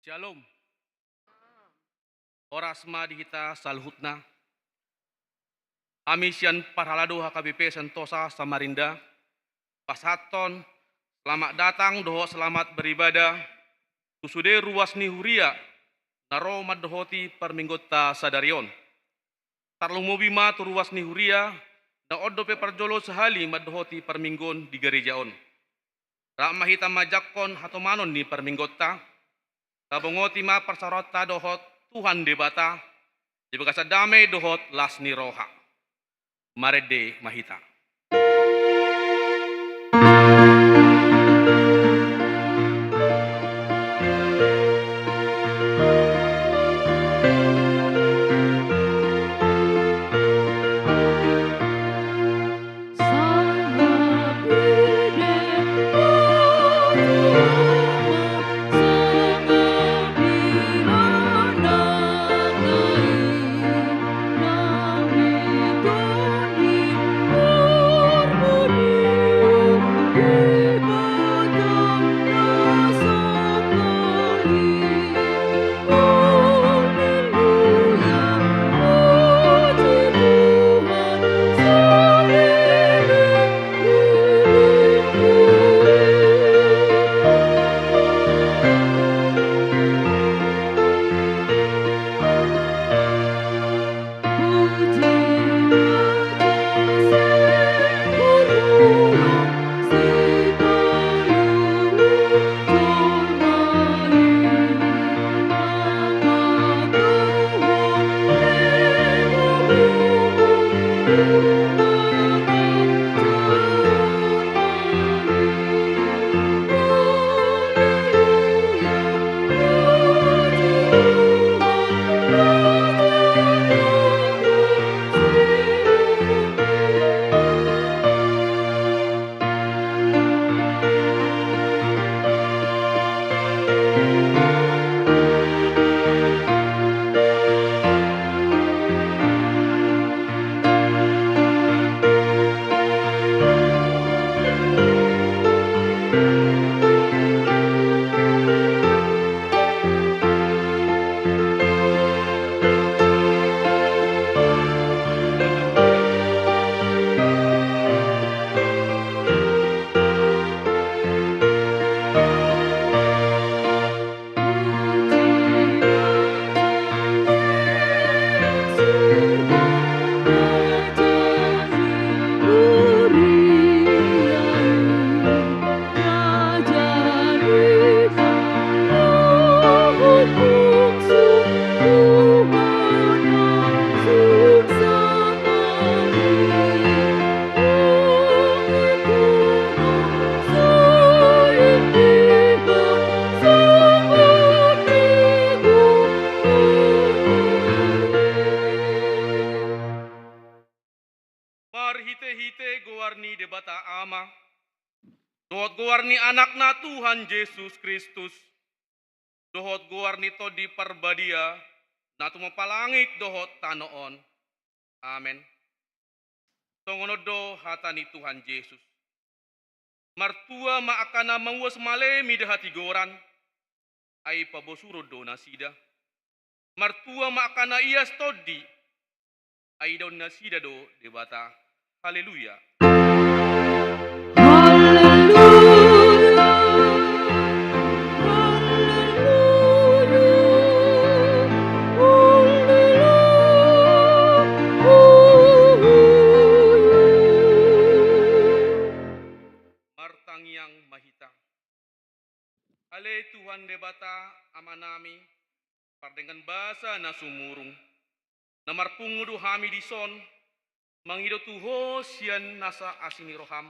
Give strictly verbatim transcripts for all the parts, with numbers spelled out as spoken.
Shalom. Horas ma di hita saluhutna. Hami sian Parhalado H K B P Sentosa Samarinda, pasahathon selamat datang dohot selamat beribadah tu sude ruas ni huria na ro mandohoti parmingguonta sadari on. Tarlumobi ma tu ruas ni huria na on dope parjolo sahali mandohoti parmingguon di gareja on. Rap ma hita manjangkon hatomanon ni parmingguonta. Tabongoti ma parsaoranta dohot Tuhan Debata di bagasan dame dohot las ni roha. Marende ma hita. Marhitehite goar ni Debata Ama, dohot goar ni Anakna Tuhan Jesus Kristus, dohot goar ni Tondi Parbadia, na tumompa langit dohot tano on. Amen. Songon on do hata ni Tuhan Jesus. Martua ma angka na mauas malemi dohot hatigoran, ai pabosuron do nasida. Martua ma angka na ias tondi, ai idaon nasida do Debata. Haleluya. Haleluya. Haleluya. Haleluya. Martangiang ma hita. Ale Tuhan Debata Amanami, pardenggan basa na sumurung, na marpungu do hami dison, mangido tu Ho sian nasa asi ni roham.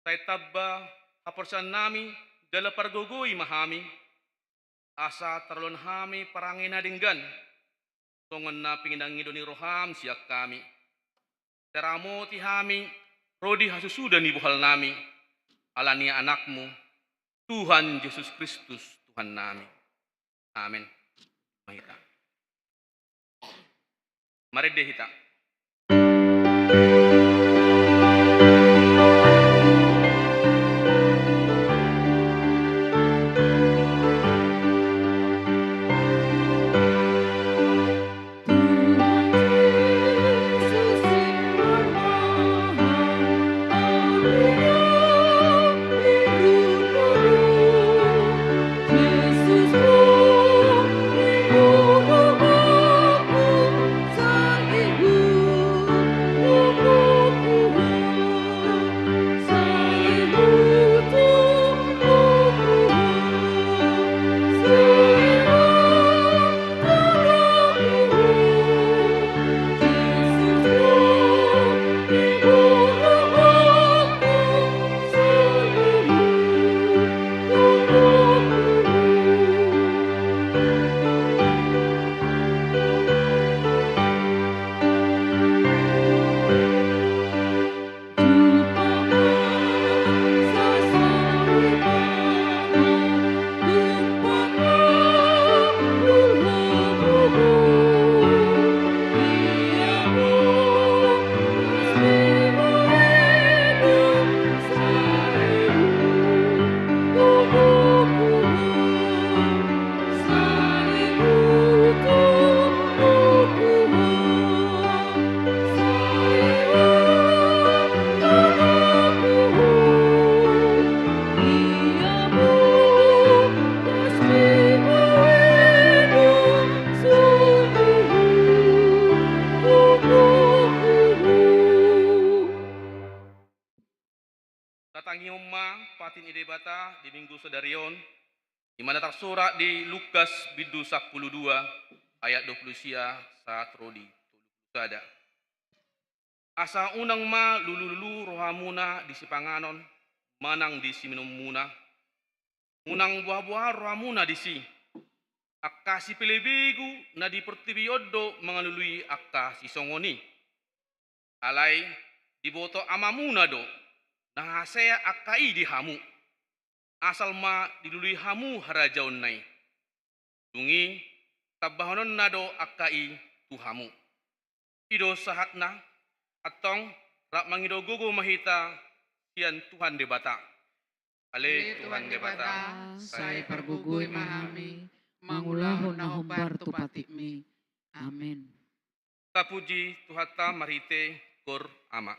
Sai tamba haporseaonnami, jala pargogoi ma hami, asa tarulaon hami parange na denggan, songon na pinangido ni roham sian hami. Sai ramoti hami ro di hasusuda ni bohalnami, ala ni Anakmu, Tuhan Jesus Kristus, Tuhannami. Amen. Mari hita marende hita. Sadari on, i ma na tarsurat di Lukas bindu sampulu dua ayat dua pulu sia sahat ro di tolu pulu sada. Asa unang ma lulululu rohamuna di sipanganon manang di siminumuna, unang boaboa rohamuna disi, angka sipelebegu na di portibi on do mangalului angka sisongon i. Alai diboto Amamuna do na hasea angka i di hamu, asal ma dilului hamu harajaonna i. Dung i tambahononna do angka i tu hamu. I do sahatna. Antong, rap mangido gogo ma hita sian Tuhan Debata. Ale Tuhan Debata, sai pargogoi ma hami mangulahon na hombar tu patikmi. Amen. Tapuji Tuhanta marhite Gor Ama.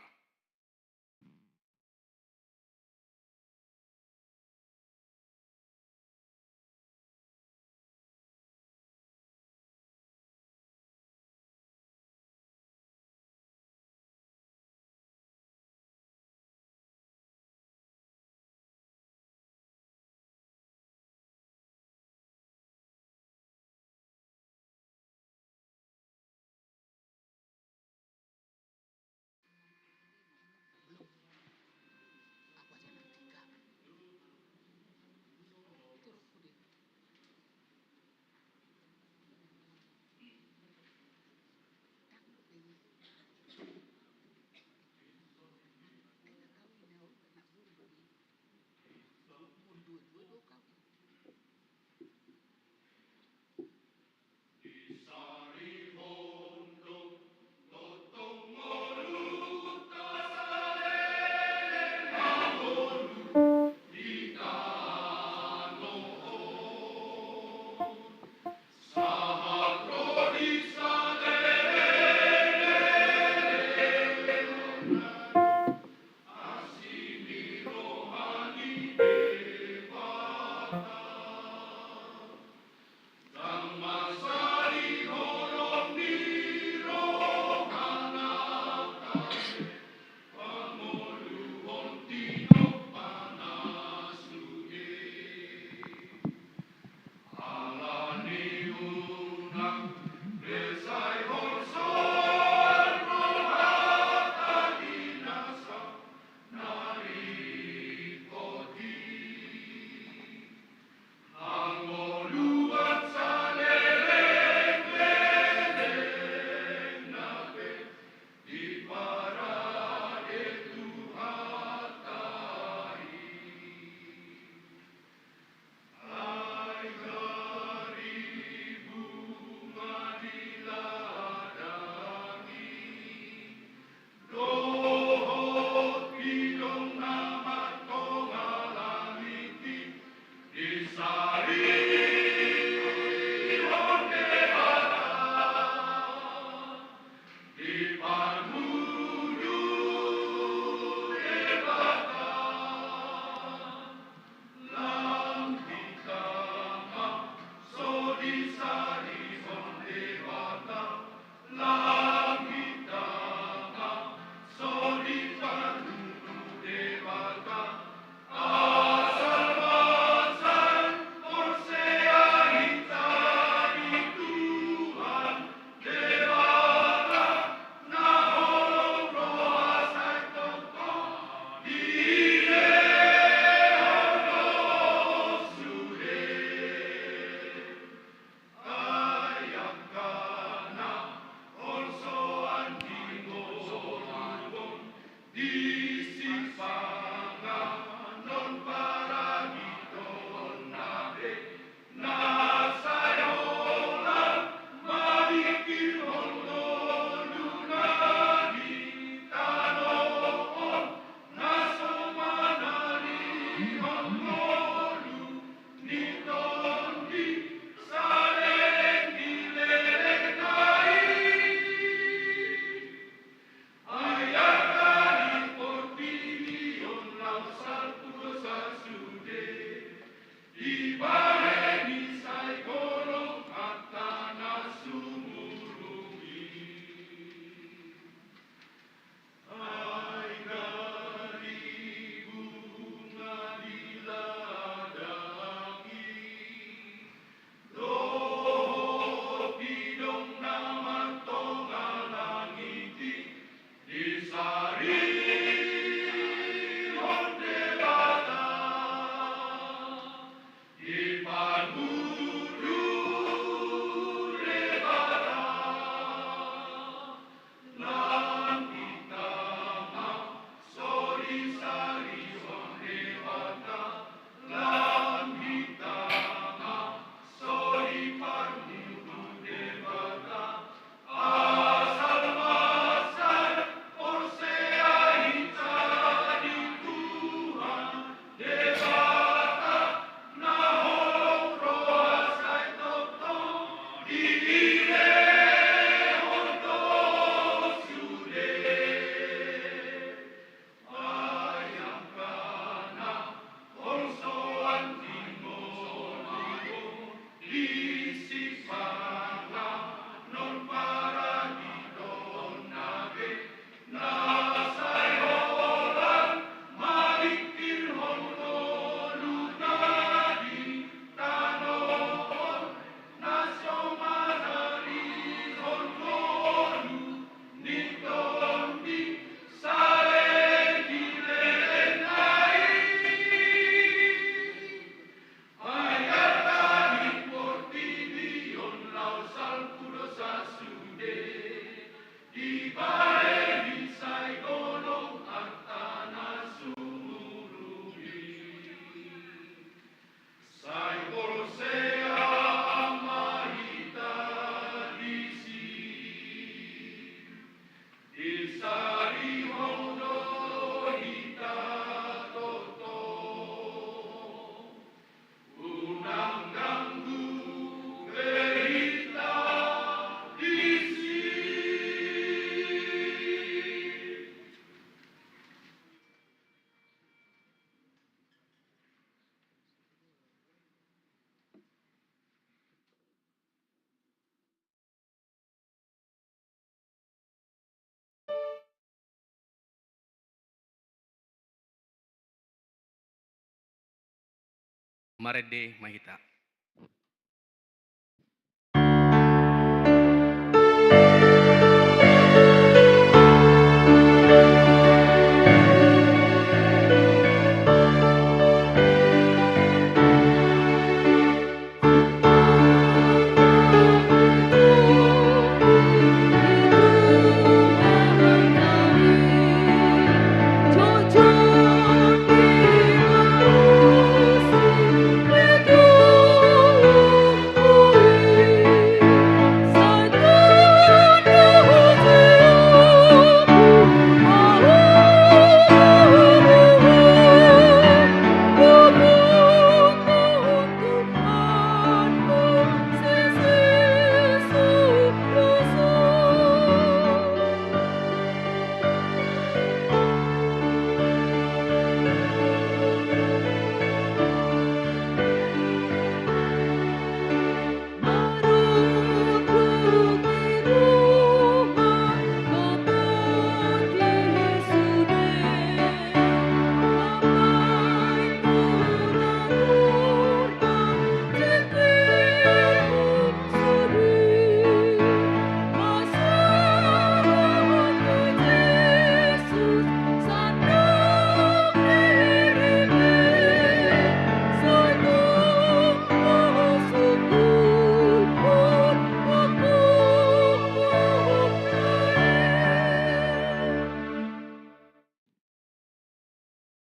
Marende ma hita.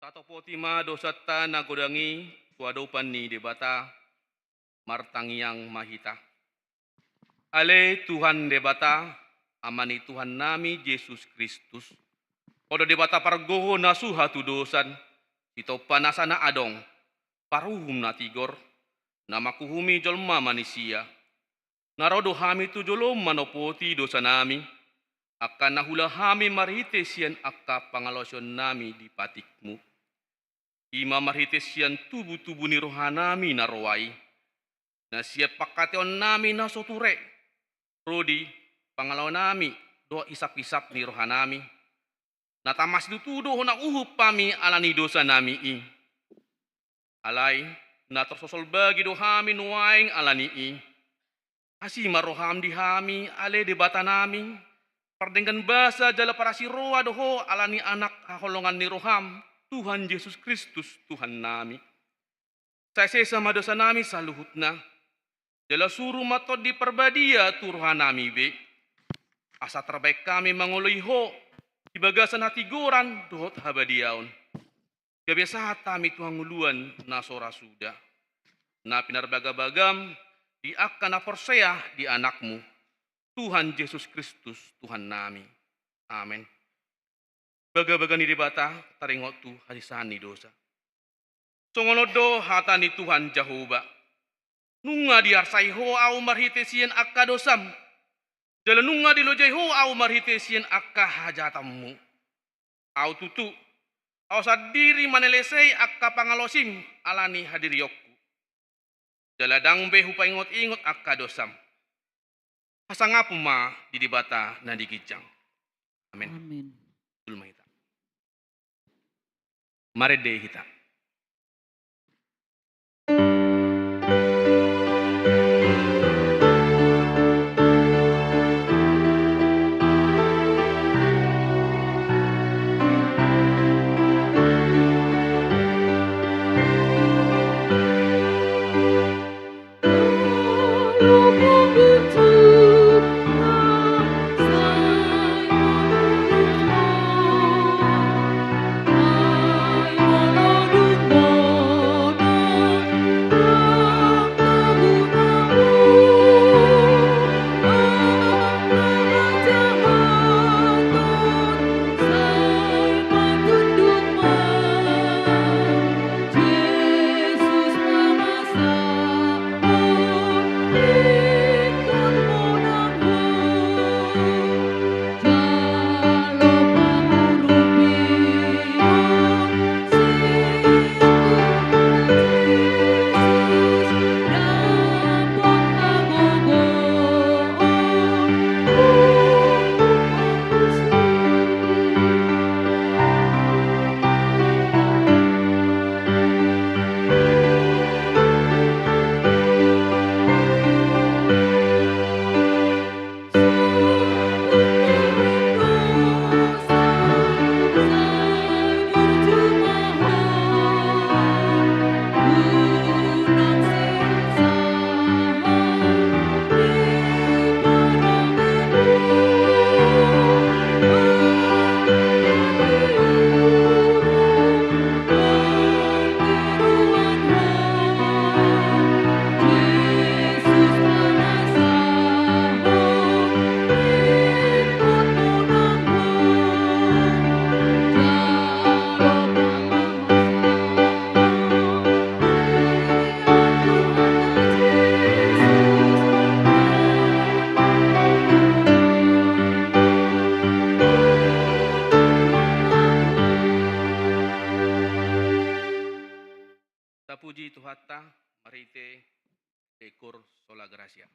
Tatopoti ma dosanta na godang i tu adopan ni Debata. Martangiang ma hita. Ale Tuhan Debata, Ama ni Tuhannami Jesus Kristus, Ho do Debata pargogo na so hatudosan, sitompa nasa na adong, paruhum na tigor, na manguhumi jolma manisia. Na ro do hami tu jolom manopoti dosanami, angka na huula hami marhite sian angka pangalaosionnami di patikmu. I ma marhite sian tubutubu ni rohanami na roa i, na sian pangkataiononnami na so ture, ro di pangalaonami dohot isaphisap ni rohanami, na tama situtu do hona uhum hami ala ni dosanami i. Alai, na tarsosolbagi do hami nuaeng ala ni i. Asi ma roham di hami, ale Debatanami, pardenggan basa jala parasiroa do Ho ala ni Anak haholongan ni roham, Tuhan Jesus Kristus, Tuhannami. Sai sesa ma dosanami saluhutna, jala suru ma Tondi Parbadia tu rohanami be, asa tarbaen hami mangoloi Ho di bagasan hatigoran dohot habadiaon. Gabe sahat hami tu hangoluan na so ra suda, na pinarbagabagam di angka na porsea di Anakmu, Tuhan Jesus Kristus, Tuhannami. Amen. Bagabaga ni Debata taringot tu hasesaan ni dosa. Songon on do hata ni Tuhan Jahowa: Nunga diarsai Ho Ahu marhite sian angka dosam, jala nunga dilojai Ho Ahu marhite sian angka hajahatonmu. Ahu tutu, Ahu sandiri manelesei angka pangalaosim ala ni hadirionku. Jala ndang be hupaingotingot angka dosam. Hasangapon ma di Debata na di ginjang. Amen. Amen. Jolo ma hita. Marende hita. Sola Gratia.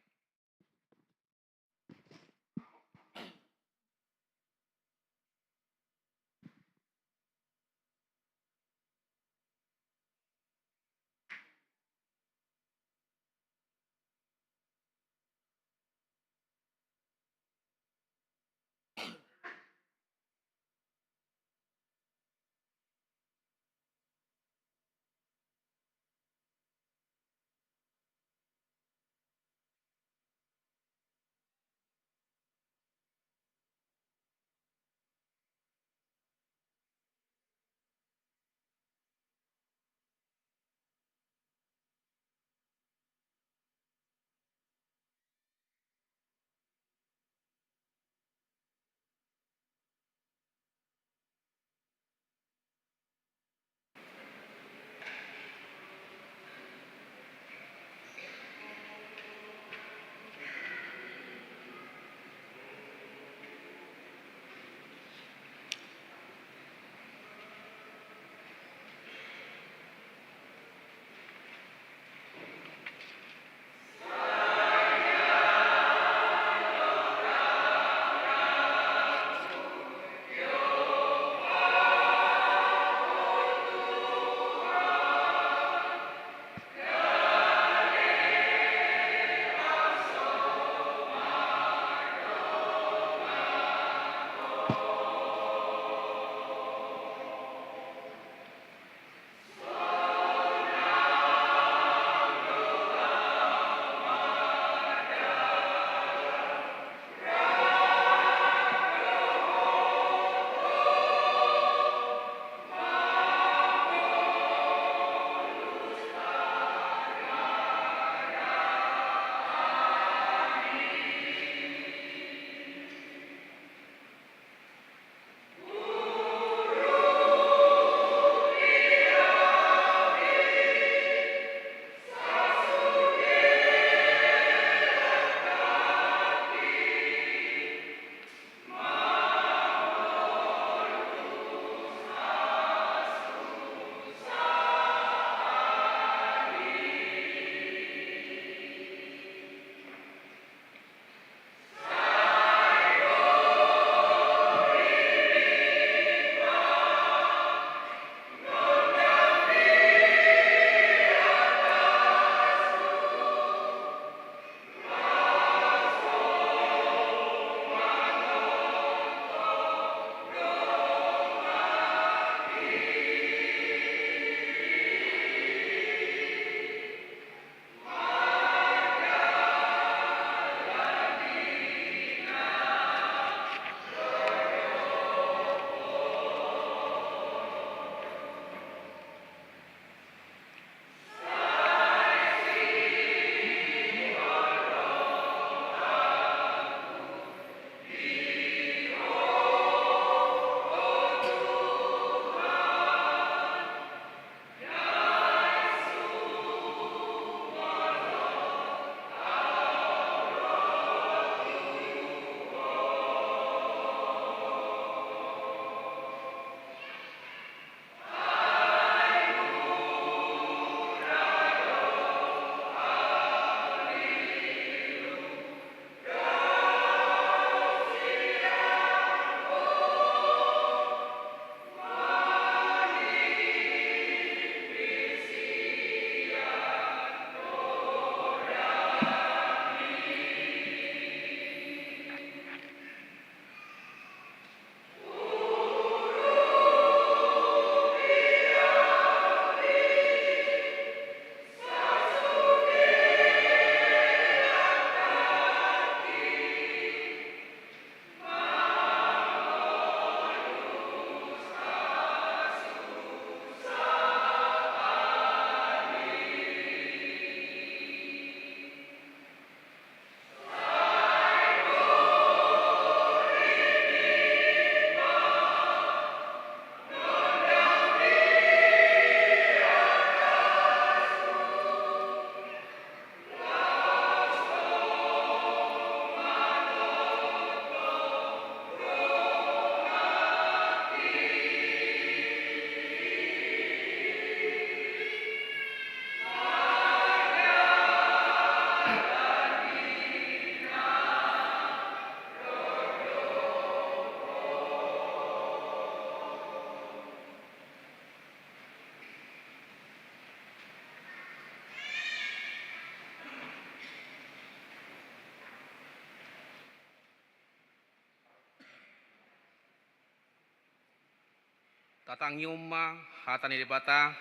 Tatangihon ma hata ni Debata,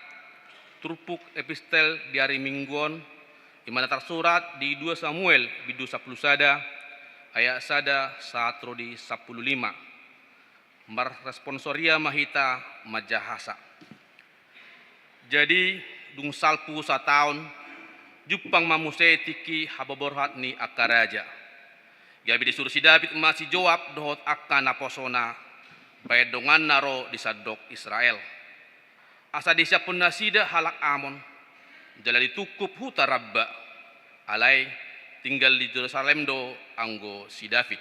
turpuk epistel di ari Minggu on, i ma na tarsurat di dua Samuel bindu sampulu sada, ayat sada sahat ro di sampulu lima. Marresponsoria ma hita manjahasa. Jadi, dung salpu sataon, jumpang ma muse tingki haborhat ni angka raja. Gabe disuru si Daud ma si Joab dohot angka naposona, bahen donganna ro di sandok Israel. Asa disiaphon nasida halak Amon, jala ditungkup huta Rabba. Alai tinggal di Jerusalem do anggo si Daud.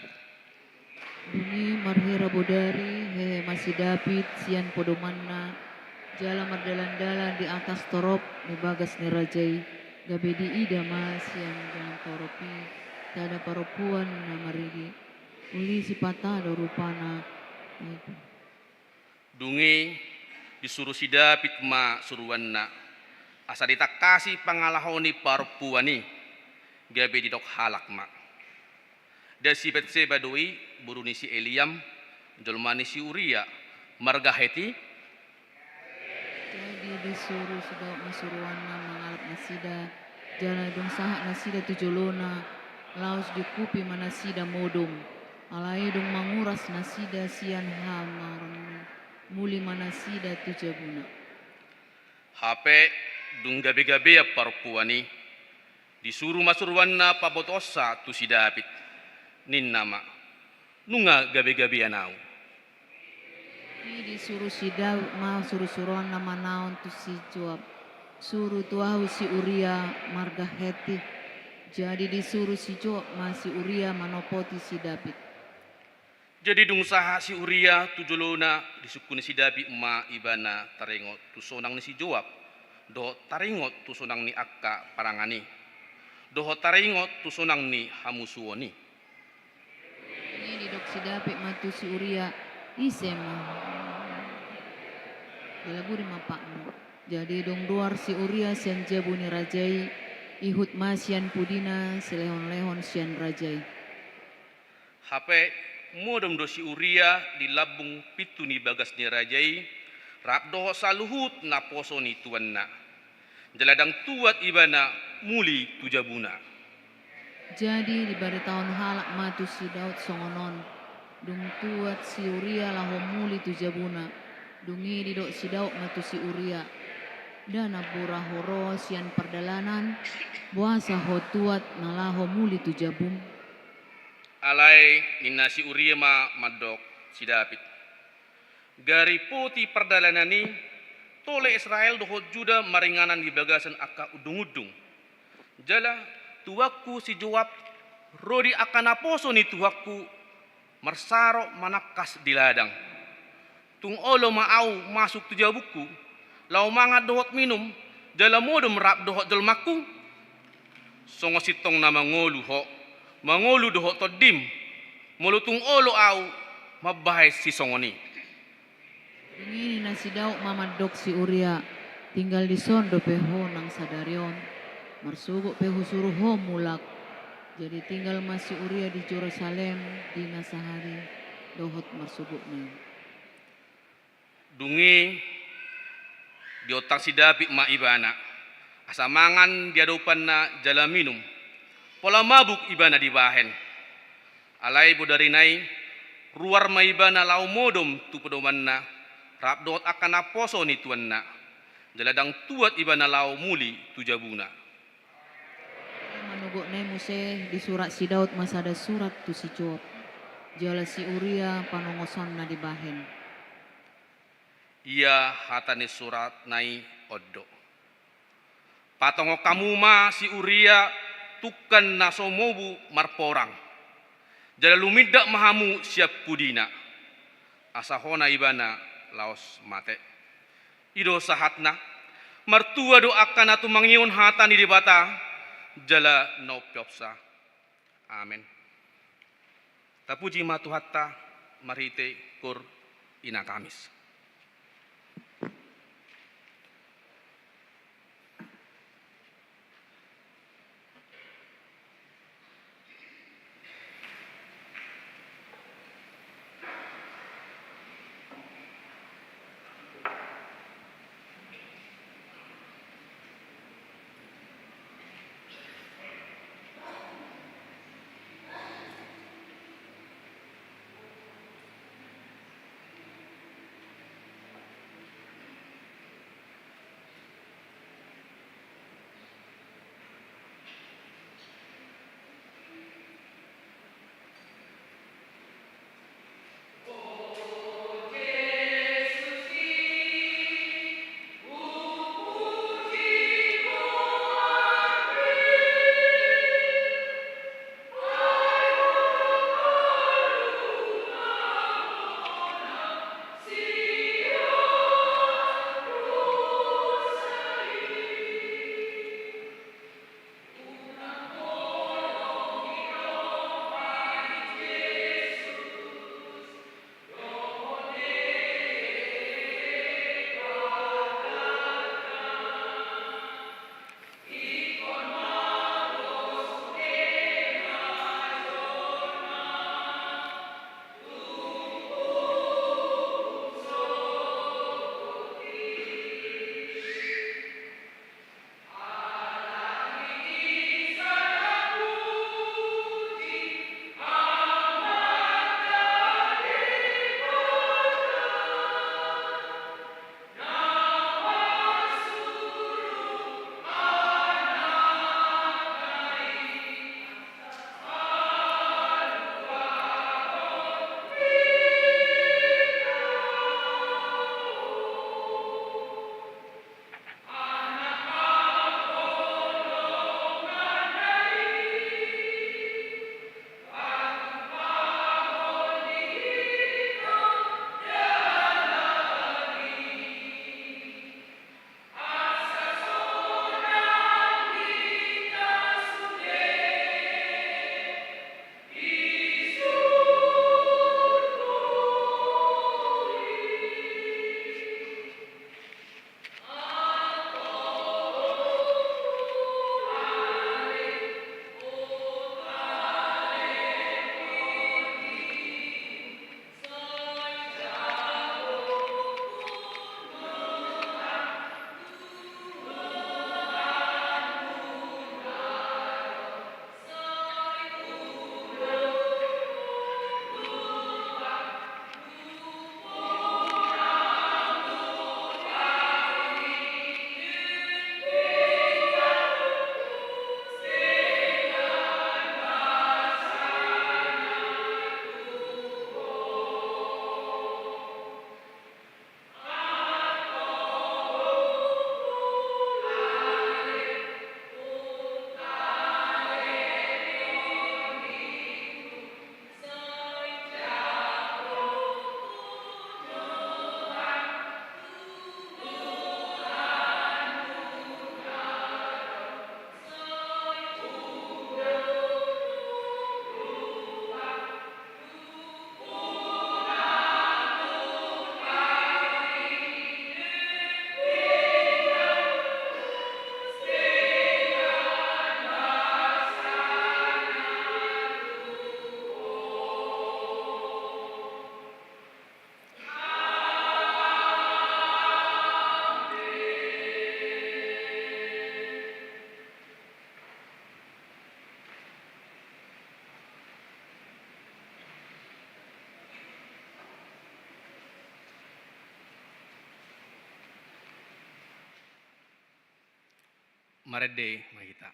Dung i marhira bodari, hehe ma si Daud sian podomanna, jala mardalan-dalan di atas torop ni bagas ni raja i, gabe diida ma sian jalan torop i sada parompuan na marigi. Uli sipata do rupana. Dung i disuru si Daud ma suruanna, asa ditangkasi pangalaho ni parompuan i, gabe didok halak ma. Nda si Batseba do i, boru ni si Eliam, jolma ni si Uria, marga Heti? Jadi disuru si Daud ma suruanna mangalap nasida, jala dung sahat nasida tu jolona, laos diungkupi ma nasida modom. Alai dung manguras nasida sian hamoraon i, muli ma nasida tu jabuna. Hape dung gabe-gabean parompuan i, disuru ma suruanna pabotoonsa tu si Daud. Ninna ma, nunga gabe-gabean ahu. I disuru si Daud ma suru-suruanna manaon tu si Joab, suru tu ahu si Uria marga Heti. Jadi disuru si Joab ma si Uria manopoti si Daud. Jadi dung sahat si Uria tu jolona, disungkun si Daud ma ibana taringot tu sonang ni si Joab, dohot taringot tu sonang ni angka parangan i, dohot taringot tu sonang ni hamusuon i. Dung i didok si Daud ma tu si Uria, ise ma? Jala buri ma patmu. Jadi dung ruar si Uria sian jabu ni raja i, ihut ma sian pudina silehon-lehon sian raja i. Hape modom do si Uria di lambung pintu ni bagas ni raja i, rap dohot saluhut naposo ni tuanna. Jala ndang tuat ibana muli tu jabuna. Jadi dibaritahon halak ma tu si Daud songon on, dung tuat si Uria laho muli tu jabuna. Dung i didok si Daud ma tu si Uria, nda na bura ho ro sian pardalanan, boasa ho tuat na laho muli tu jabum? Alai ninna si Uria ma mandok si Daud, gari poti pardalanan i, tole Israel dohot Juda maringanan di bagasan angka undung-undung. Jala tuanku si Joab ro di angka naposo ni tuanku marsaro manangkas di ladang. Tung olo ma ahu masuk tu jabungku, laho mangan dohot minum, jala modom rap dohot jolmangku? Songon sintong na mangolu ho, mangolu dohot tondim, molo tung olo ahu mambahen sisongon i. Dung i ninna si Daud ma mandok si Uria, tinggal dison dope ho nang sadari on, marsogot pe husuru ho mulak. Jadi tinggal ma si Uria di Jerusalem di na sahali dohot marsogotna i. Dung i diontang si Daud ma ibana, asa mangan di adopanna jala minum, pola mabuk ibana dibahen. Alai bodarina i ruar ma ibana laho modom tu podomanna, rap dohot angka naposo ni tuanna, jala ndang tuat ibana laho muli tu jabuna. Manogotna i muse disurat si Daud ma sada surat tu si Joab, jala si Uria panongosonna dibahen. Ia hata ni suratna i on do. Patongon hamu ma si Uria tungkan na so mobu marporang, jala lumindak ma hamu sian pudina, asa hona ibana laos mate. I do sahatna. Martua do angka na tumangihon hata ni Debata jala na umpeopsa. Amen. Tapuji ma Tuhanta marhite koor Ina Kamis. Marende ma hita.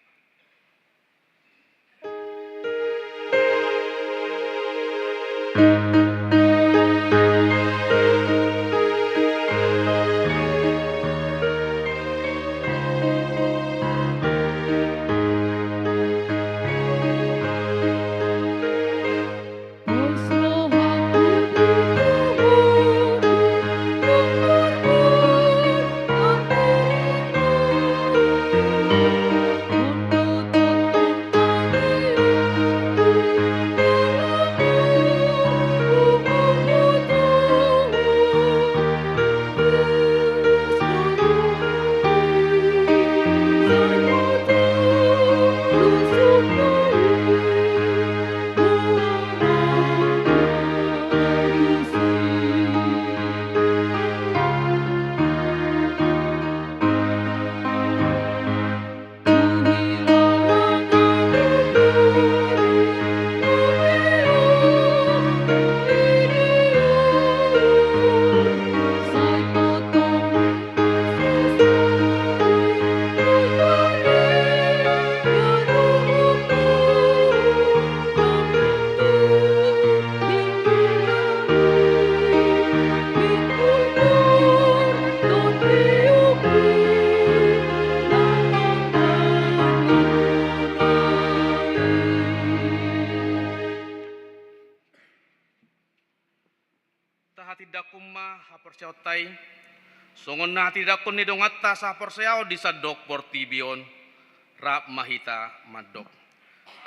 Tahatindangkon ma haporseaonta i, songon na hatindangkon ni donganta sahaporseaon di sandok portibi on. Rap ma hita mandok.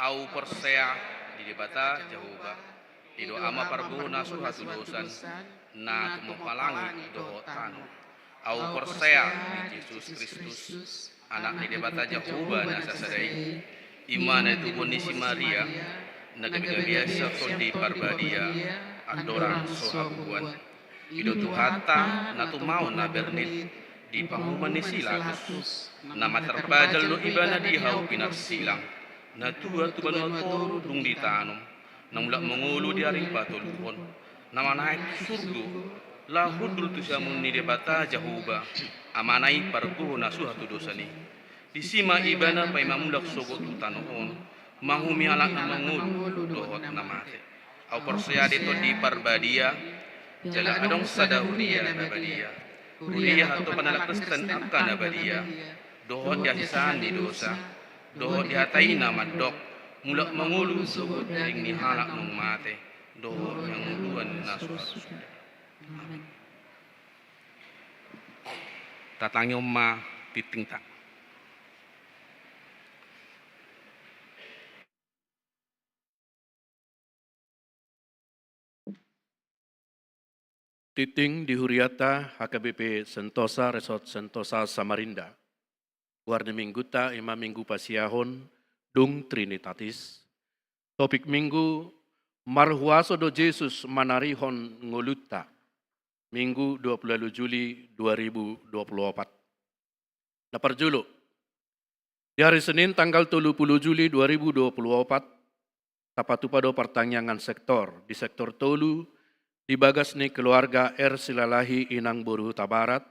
Ahu porsea di Debata Jahowa, i do Ama parboru na so hatudosan, na tumompa langit dohot tano. Ahu porsea di Jesus Kristus, Anak ni Debata Jahowa na sasada i, i ma na itubuhon ni si Maria, na gabe gabean sian Tondi Parbadia, andorang so habubuan. I do Tuhanta na tumaon na bernit di panguhuman ni si Pilatus, na martarbajal do ibana di hau pinarsilang, na tua tu banua toru dung ditanom, na mulak mangolu di ari patoluhon, na manaek tu surgo, laho hundul tu siamun ni Debata Jahowa, Amana i pargogo na so hatudosan i. Disi ma ibana paima mulak sogot tu tano on, manguhumi halak na mangolu dohot na mate. Ahu porsea di Tondi Parbadia, jala adong sada huria na badia. Huria hatopan halak Kristen angka na badia, dohot di hasesaan ni dosa, dohot di hata i na mandok, mulak mangolu sogot daging ni halak naung mate, dohot hangoluan na so hasusuda. Amen. Tatangihon ma tingtingta. Tingting di huriata H K B P Sentosa, Resort Sentosa Samarinda. Goar ni mingguta i ma minggu pasiahon, dung Trinitatis. Topik minggu, marhuaso do Jesus manarihon ngolunta. Minggu dua puluh ualu Juli dua ribu dua puluh opat. Na parjolo, di ari Senin tanggal tolu puluh Juli dua ribu dua puluh opat, tapatupa do partangiangan sektor. Di sektor tolu, di bagas ni keluarga R Silalahi inang boru Hutabarat.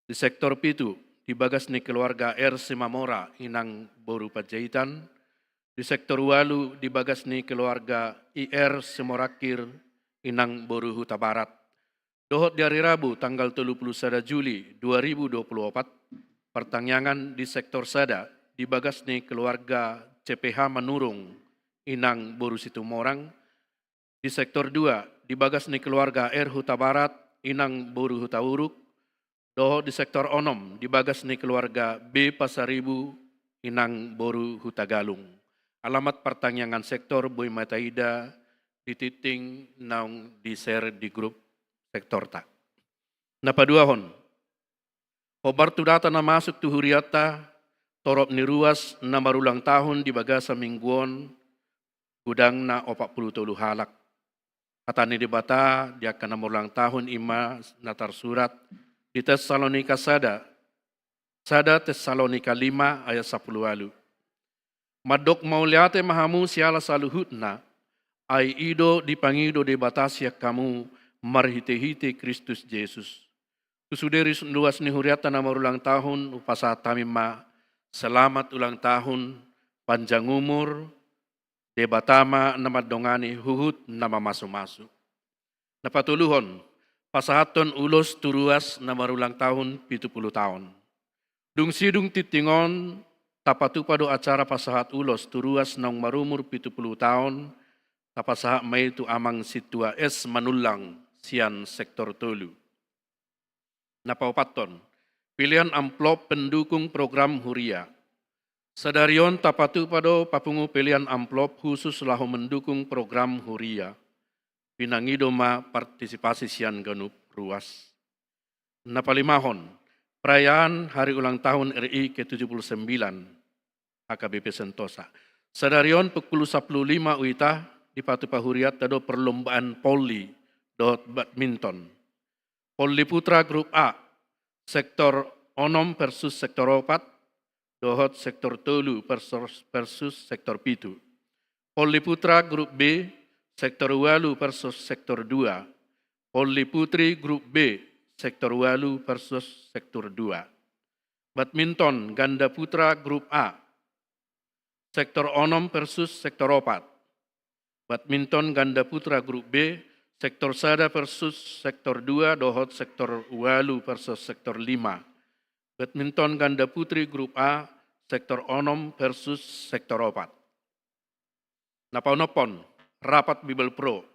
Di sektor pitu, di bagas ni keluarga R Simamora inang boru Panjaitan. Di sektor ualu, di bagas ni keluarga I R Simorangkir inang boru Hutabarat. Dohot di ari Rabu tanggal tolu puluh sada Juli dua ribu dua puluh opat, partangiangan di sektor sada, di bagas ni keluarga C P H Manurung inang boru Situmorang. Di sektor dua, di bagas ni keluarga R Hutabarat inang boru Hutauruk. Dohot di sektor onom, di bagas ni keluarga B Pasaribu inang boru Hutagalung. Alamat partangiangan sektor boi ma taida di tingting naung di-share di grup sektorta. Na paduahon, hombar tu data na masuk tu hurianta, torop ni ruas na marulang tahun di bagasan minggu on, godangna opat puluh tolu halak. Hata ni Debata di angka na marulang tahun i ma na tarsurat di Tesalonika sada, sada Tesalonika lima ayat sampulu ualu. Mandok mauliate ma hamu siala saluhutna, ai i do dipangido Debata sian hamu marhitehite Kristus Jesus. Tu sude ri-, ruas ni hurianta na marulang tahun, hupasahat hami ma Selamat ulang tahun, panjang umur, Debata ma na mandongani huhut na mamasumasu. Na patoluhon, pasahathon ulos tu ruas na marulang tahun pitu pulu taon. Dung sidung tingting on, tapatupa do acara pasahat ulos tu ruas naung marumur pitu pulu taon, tapasahat ma i tu Amang Sintua S. Manullang sian sektor tolu. Na paopathon, pelean amplop pendukung program huria. Sadari on tapatupa do papungu pelean amplop khusus laho mendukung program huria. Pinangido ma partisipasi sian ganup ruas. Na palimahon, perayaan hari ulang tahun R I ke tujuh puluh sembilan H K B P Sentosa. Sadari on pukul sapuluh lima uita dipatupa hurianta do perlombaan volley dohot badminton. Volley putra grup A, sektor onom versus sektor opat, dohot sektor tolu versus, versus sektor pitu. Volley putra grup B, sektor ualu versus sektor dua. Volley putri grup B, sektor ualu versus sektor dua. Badminton ganda putra grup A, sektor onom versus sektor opat. Badminton ganda putra grup B, sektor sada versus sektor dua dohot sektor ualu versus sektor lima. Badminton ganda putri grup A, sektor onom versus sektor opat. Na paonomhon, rapat Bibelvrouw.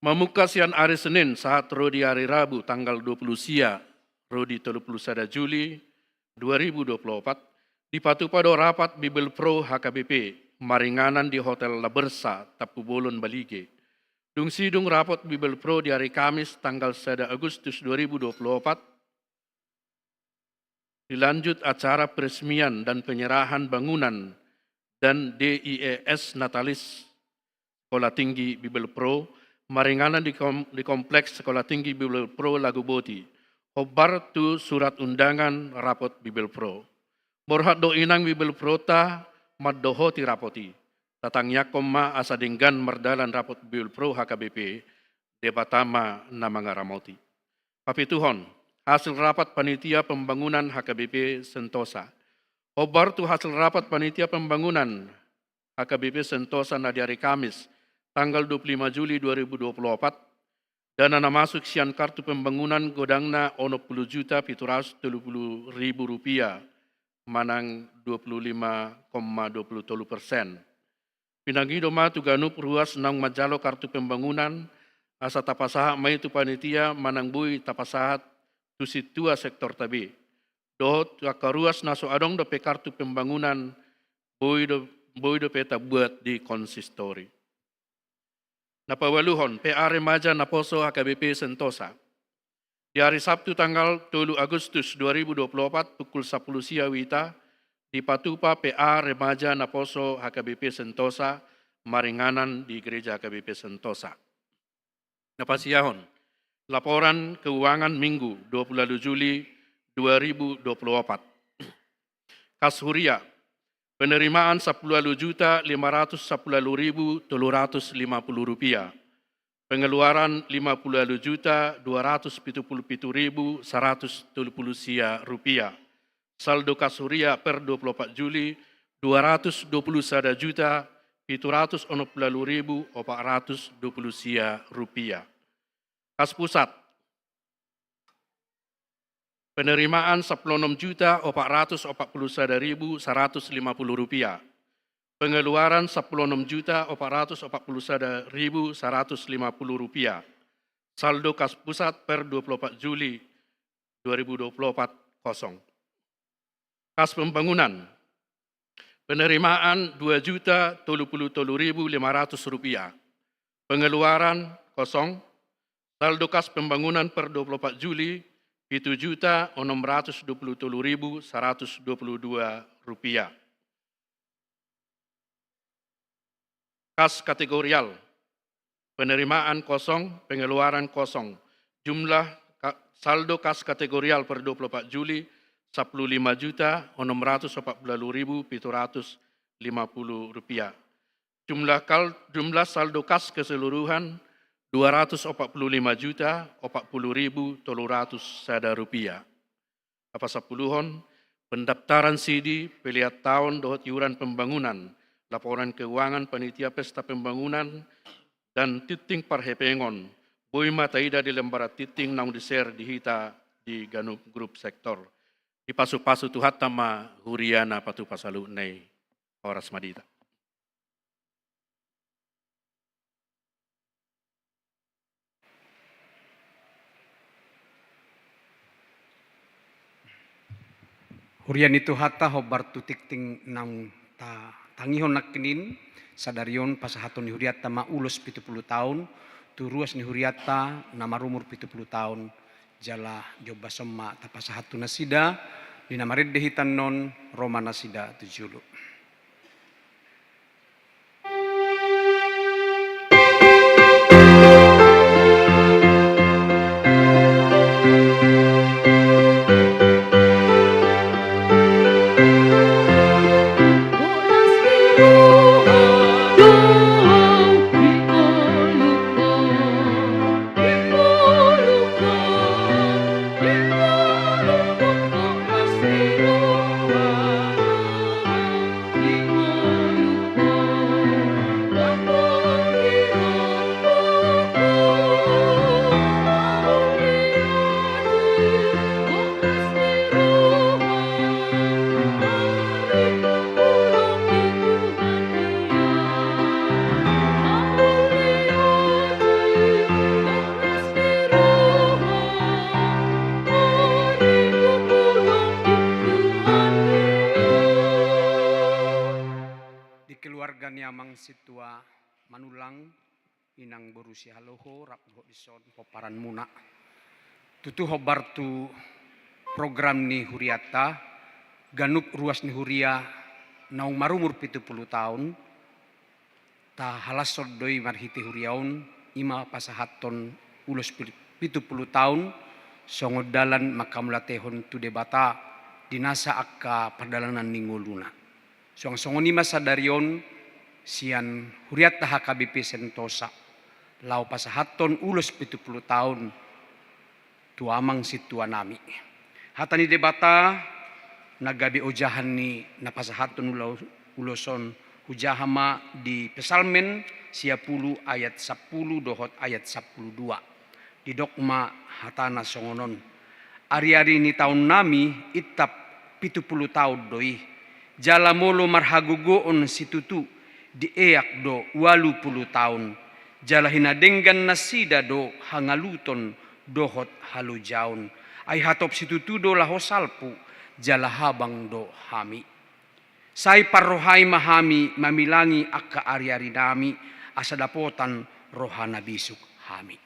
Mamungka sian ari Senin sahat ro di ari Rabu tanggal dua pulu sia ro di tolu pulu sada Juli dua ribu dua pulu opat, dipatupa do rapat Bibelvrouw H K B P maringanan di Hotel La Bersa, Tampubolon, Balige. Dung sidung rapat Bibelvrouw di ari Kamis tanggal sada Agustus dua ribu dua pulu opat, dilanjut acara peresmian dan penyerahan bangunan dan D I E S Natalis Sekolah Tinggi Bibelvrouw maringanan di kom-, di Kompleks Sekolah Tinggi Bibelvrouw Laguboti, hombar tu surat undangan rapat Bibelvrouw. Borhat do inang Bibelvrouta mandohoti rapat i. Tatangiangkon ma asa denggan mardalan rapat Bibelvrouw H K B P, Debata ma na mangaramoti. Papituhon, hasil rapat panitia pembangunan H K B P Sentosa. Hombar tu hasil rapat panitia pembangunan H K B P Sentosa na di ari Kamis, tanggal dua pulu lima Juli dua ribu dua pulu opat, dana na masuk sian kartu pembangunan godangna onom pulu juta pitu ratus tolu pulu ribu rupiah, manang dua pulu lima koma dua pulu tolu persen. Pinangido ma tu ganup ruas naung manjalo kartu pembangunan, asa tapasahat ma i tu panitia manang boi tapasahat tu sintua sektorta be. Dohot tu angka ruas na so adong dope kartu pembangunan, boi do, boi dope tabuat di konsistori. Na paualuhon, P A Remaja Naposo H K B P Sentosa. Di ari Sabtu tanggal tolu Agustus dua ribu dua pulu opat pukul sapuluh sia uita, dipatupa P A Remaja Naposo H K B P Sentosa maringanan di Gereja H K B P Sentosa. Na pasiahon, laporan keuangan Minggu dua pulu ualu Juli dua ribu dua pulu opat. Kas huria, penerimaan sapuluh ualu juta lima ratus sapuluh ualu ribu tolu ratus lima pulu rupiah. Pengeluaran lima pulu ualu juta dua ratus pitu pulu pitu ribu saratus tolu pulu sia rupiah. Saldo kas huria per dua pulu opat Juli, dua ratus dua pulu sada juta pitu ratus onom pulu ualu ribu opat ratus dua pulu sia rupiah. Kas pusat. Penerimaan sapuluh onom juta opat ratus opat pulu sada ribu saratus lima pulu rupiah. Pengeluaran sapuluh onom juta opat ratus opat pulu sada ribu saratus lima pulu rupiah. Saldo kas pusat per dua pulu opat Juli dua ribu dua pulu opat, kosong. Kas pembangunan. Penerimaan dua juta tolu pulu tolu ribu lima ratus rupiah. Pengeluaran, kosong. Saldo kas pembangunan per dua pulu opat Juli, pitu juta onom ratus dua pulu tolu ribu saratus dua pulu dua rupiah. Kas kategorial. Penerimaan, kosong. Pengeluaran, kosong. Jumlah ka-, saldo kas kategorial per dua pulu opat Juli, sapuluh lima juta onom ratus opat pulu ualu ribu pitu ratus lima pulu rupiah. Jumlah kal-, jumlah saldo kas keseluruhan, dua ratus opat pulu lima juta opat pulu ribu tolu ratus sada rupiah. Na pasampuluhon, Pendaftaran sidi, pelean taon dohot iuran pembangunan, laporan keuangan panitia pesta pembangunan, dan tingting parhepengon, boi ma taida di lembaran tingting naung di-share di hita di ganup grup sektor. Dipasupasu Tuhanta ma huria na patupa saluhutna i. Horas ma di hita. Huria ni Tuhanta, hombar tu tingting naung tatangihon nangkining, sadari on pasahaton ni hurianta ma ulos pitu pulu taon tu ruas ni hurianta na marumur pitu pulu taon, jala diombas on ma tapasahat tu nasida. Di na marende hita annon, ro ma nasida tu jolo. Di keluarga ni amang sintua Manullang, inang boru Sihaloho, rap dohot dison pomparanmuna. Tutu hombar tu program ni hurianta, ganup ruas ni huria naung marumur pitu pulu taon, tahalashon do i marhite huria on, i ma pasahathon ulos pi-, pitu pulu taon, songon dalan manghamauliatehon tu Debata di nasa angka pardalanan ni ngoluna. Suang songon i ma sadari on, sian hurianta H K B P Sentosa, laho pasahathon ulos pitu pulu taon, tu amang sintua nami. Hata ni Debata, na gabe ojahan ni na pasahathon ula-, ulos on, hujaha ma di Psalmen sia pulu ayat sampulu dohot ayat sampulu dua. Didok ma hatana songon on. Ariari ni taon nami intap pitu pulu taon do i. Jala molo marhagogoon situtu dieak do ualu pulu taon. Jala hinadenggan nasida do hangaluton dohot halojaon. Ai hatop situtu do laho salpu, jala habang do hami. Sai parrohai ma hami mamilangi angka ariari nami, asa dapotan roha na bisuk hami.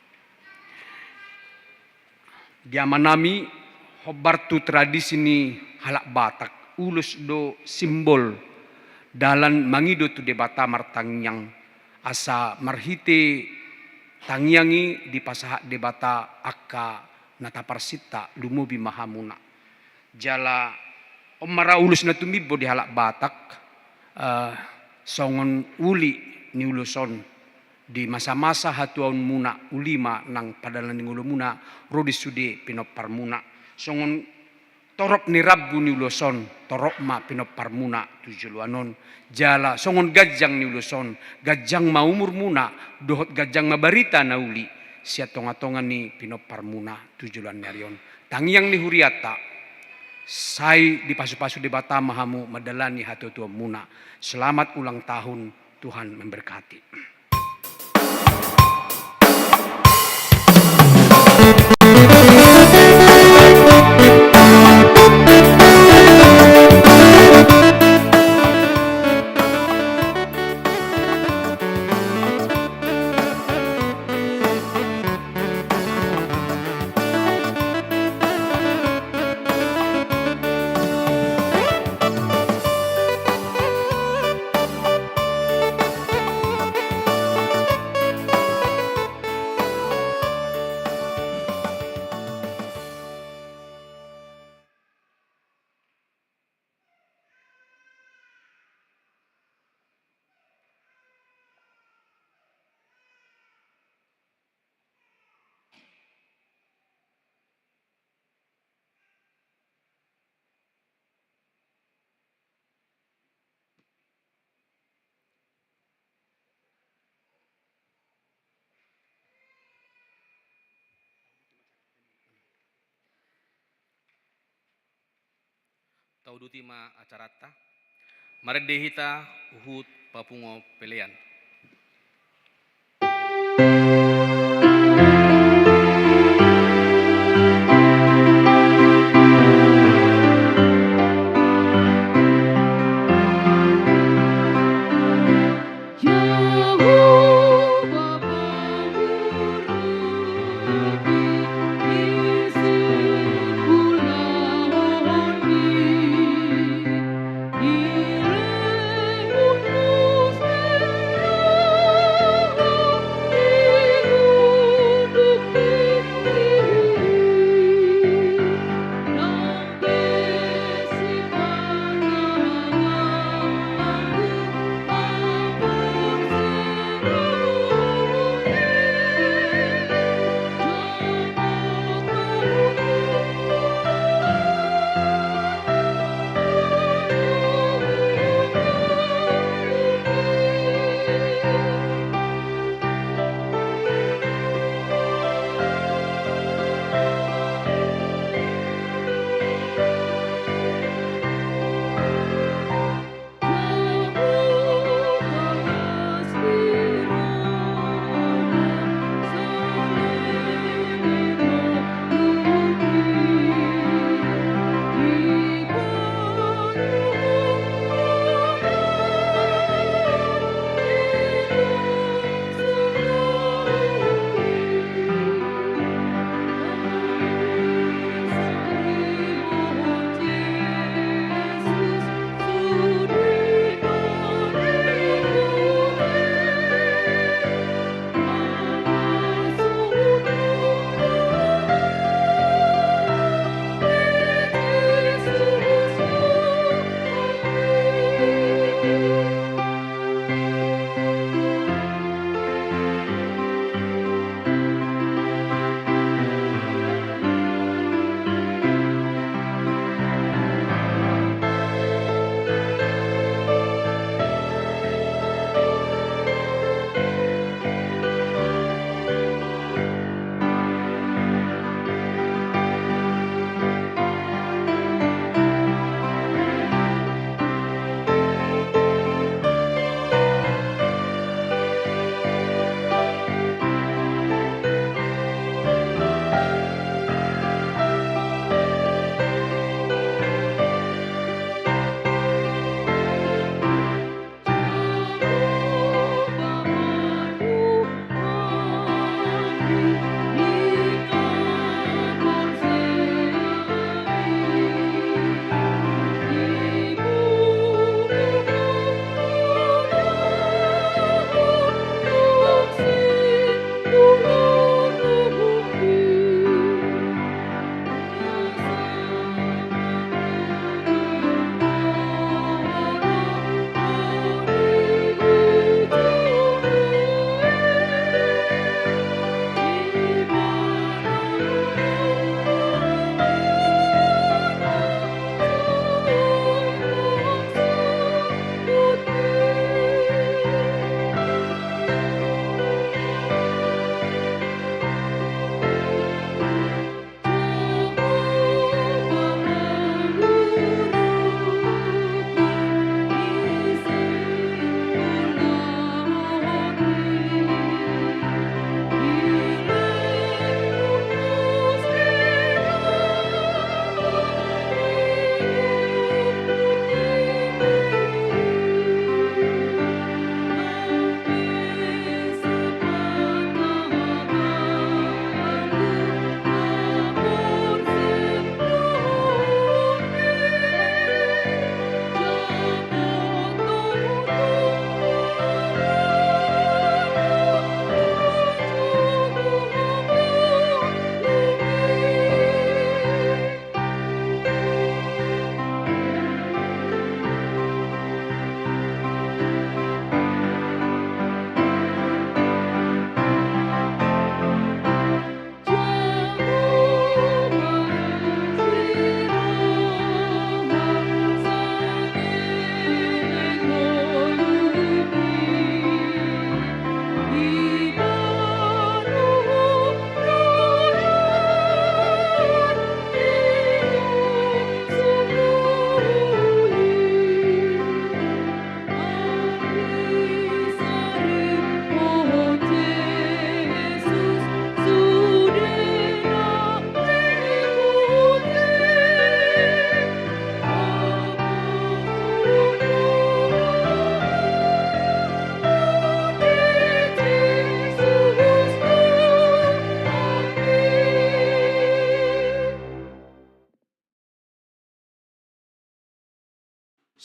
Di amanami, hombar tu tradisi ni halak Batak, ulos do simbol dalan mangido tu Debata martangiang, asa marhite tangiang i dipasahat Debata angka na taparsinta, lumobi ma hamuna. Jala on ma ra ulos na tumimbo di halak Batak, eh, songon uli ni ulos on, di masa-masa hatuaonmuna, uli ma nang pardalanan ni ngolumuna, ro di sude pinomparmuna. Songon torop ni rambu ni ulos on, torop ma pinomparmuna tu joloan on. Jala songon ganjang ni ulos on, ganjang ma umurmuna, dohot ganjang ma barita na uli sian tonga-tonga ni pinomparmuna tu joloan ni ari on. Tangiang ni hurianta, sai dipasu-pasu Debata ma hamu mandalani hatuatuaonmuna. Selamat ulang tahun, Tuhan memberkati. Tauduti ma acaranta. Marende hita huhut papungu pelean.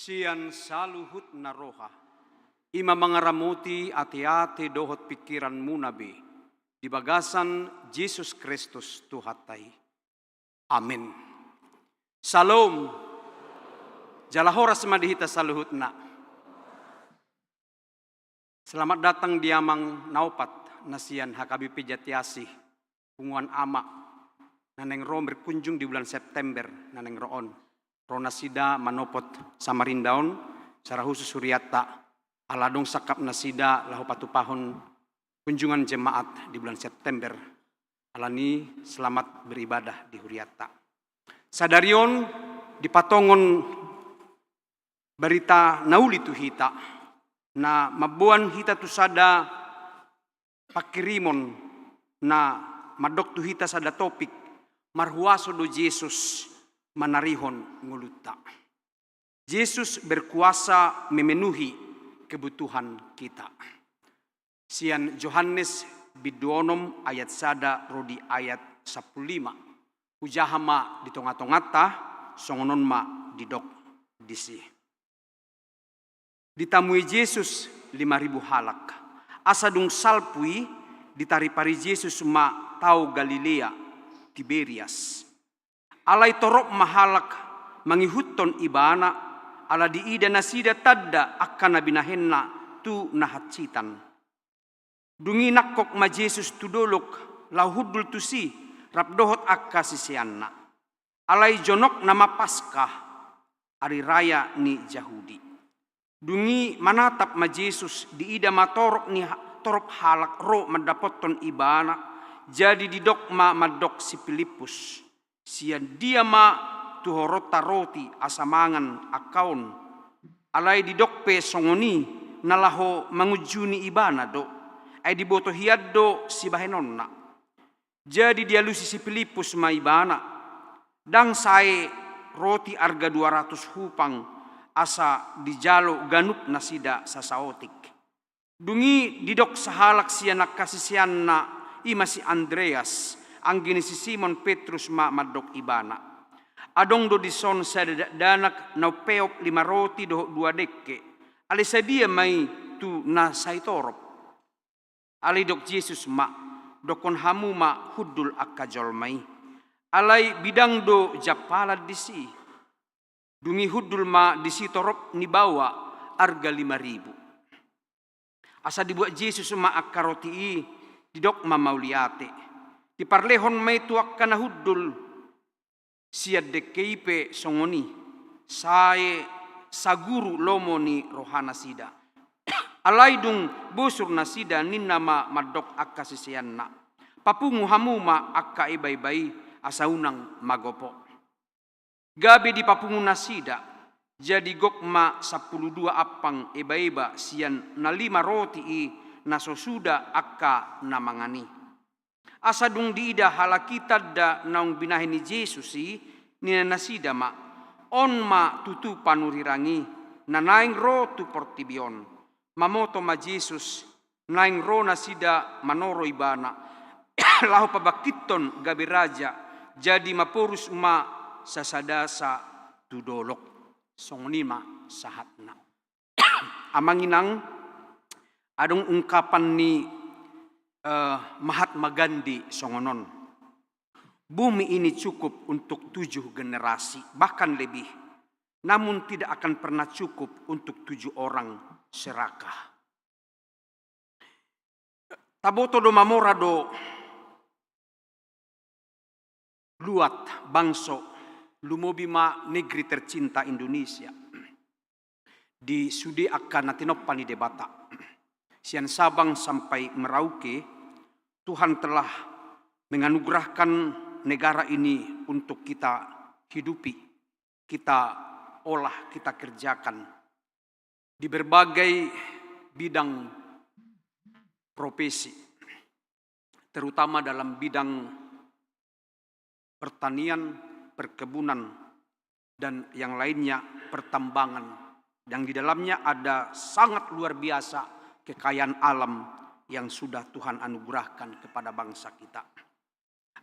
Sian saluhutna roha, i ma mangaramoti ateate dohot pingkiranmuna be, di bagasan Jesus Kristus Tuhanta i. Amen. Syalom. Jala horas ma di hita saluhutna. Selamat datang di amang na opat na sian H K B P Jatiasih, punguan ama, na naeng ro berkunjung di bulan September na naeng ro on. Ro nasida manopot Samarinda on, secara khusus huriatta, ala adong sangkap nasida laho patupahon kunjungan jemaat di bulan September. Alani selamat beribadah di huriatta. Sadari on dipatongon barita na uli tu hita, na mamboan hita tu sada pangkirimon na mandok tu hita sada topik, marhuaso do Jesus manarihon ngolunta. Jesus berkuasa memenuhi kebutuhan kita. Sian Johannes bindu onom ayat sada ro di ayat sampulu lima. Hujaha ma di tonga-tonganta, songon on ma didok disi. Ditamui Jesus lima ribu halak. Asa dung salpu i, ditaripari Jesus ma tao Galilea, Tiberias. Alai torop ma halak mangihuthon ibana, ala diida nasida tanda angka na binahenna tu na hansitan. Dung i nangkok ma Jesus tu dolok laho hundul tusi rap dohot angka siseanna. Alai jonokna ma Paskah, ari raya ni Jahudi. Dung i manatap ma Jesus, diida ma torop ni ha-, torop halak ro mandapothon ibana, jadi didok ma mandok si Pilippus, sian dia ma tuhoronta roti asa mangan angka on? Alai didok pe songon i, na laho mangunjuni ibana do, ai diboto hian do sibahenonna. Jadi dialusi si Pilippus ma ibana, ndang sae roti arga dua ratus hupang asa dijalo ganup nasida sasaotik. Dung i didok sahalak sian angka siseanna, i ma si Andreas, anggi ni si Simon Petrus ma mandok ibana. Adong do dison sada dakdanak na umpeop lima roti dohot dua dengke, alai sadia ma i tu na sai torop? Alai didok Jesus ma, dokkon hamu ma hundul angka jolma i. Alai bidang do jampalan disi. Dung i hundul ma disi torop ni baoa arga lima ribu. Asa dibuat Jesus ma angka roti i, didok ma mauliate. Diparlehon ma i tu angka na hundul. Sian dengke i pe songon i, sae saguru lomo ni rohanasida. Alai dung bosur nasida ninna ma mandok angka siseanna, papungu hamu ma angka ebaeba i asa unang magopo. Gabe dipapungu nasida, jadi gok ma sampulu dua ampang ebaeba sian na lima roti i na so suda angka na mangan i. Asa dung diida halak i tanda naung binahen ni Jesus i, ninna nasida ma, on ma tutu panurirang i, na naeng ro tu portibi on. Mamoto ma Jesus, naeng ro nasida manoro ibana, laho pabangkithon gabe raja, jadi maporus ma sasadasa tu dolok. Songon i ma sahatna. Amang inang, adong ungkapan ni, eh, Mahatma Gandhi songon on. Bumi ini cukup untuk tujuh generasi, bahkan lebih. Namun tidak akan pernah cukup untuk tujuh orang serakah. Taboto do mamora do luat bangso, lumobi ma negeri tercinta Indonesia. Di sude angka na tinompa ni Debata, sian Sabang sampai Merauke, Tuhan telah menganugerahkan negara ini untuk kita hidupi, kita olah, kita kerjakan di berbagai bidang profesi, terutama dalam bidang pertanian, perkebunan, dan yang lainnya, pertambangan, yang di dalamnya ada sangat luar biasa kekayaan alam yang sudah Tuhan anugerahkan kepada bangsa kita.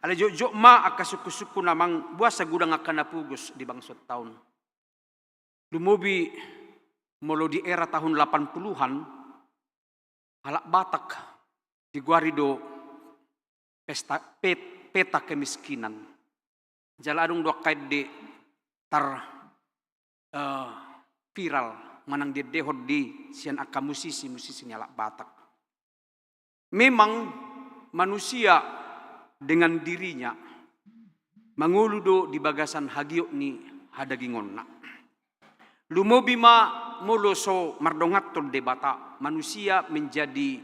Alai jotjot ma angka sungkunsungkun, amang, boasa godang angka na pogos di bangso taon. Lumobi molo di era tahun delapan puluhan, halak Batak digoari do pesta, pet-, peta kemiskinan. Jala adong do angka ende tar, eh, viral manang diendehon di sian angka musisi-musisi ni halak Batak. Memang manusia dengan dirinya mangolu do di bagasan hagiot ni hadagingonna. Lumobi ma molo so mardonganhon Debata, manusia menjadi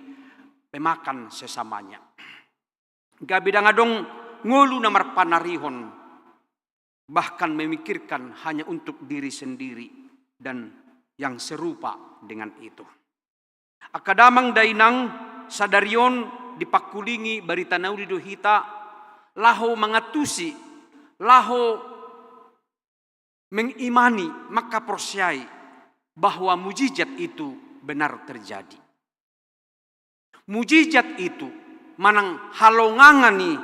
pemakan sesamanya. Gabe ndang adong ngolu na marpanarihon, bahkan memikirkan hanya untuk diri sendiri dan yang serupa dengan itu. Angka damang dainang, sadari on dipangkulingi barita na uli do hita, laho mangantusi, laho mengimani, mangkaporseai bahwa mujizat itu benar terjadi. Mujizat itu manang halongangan i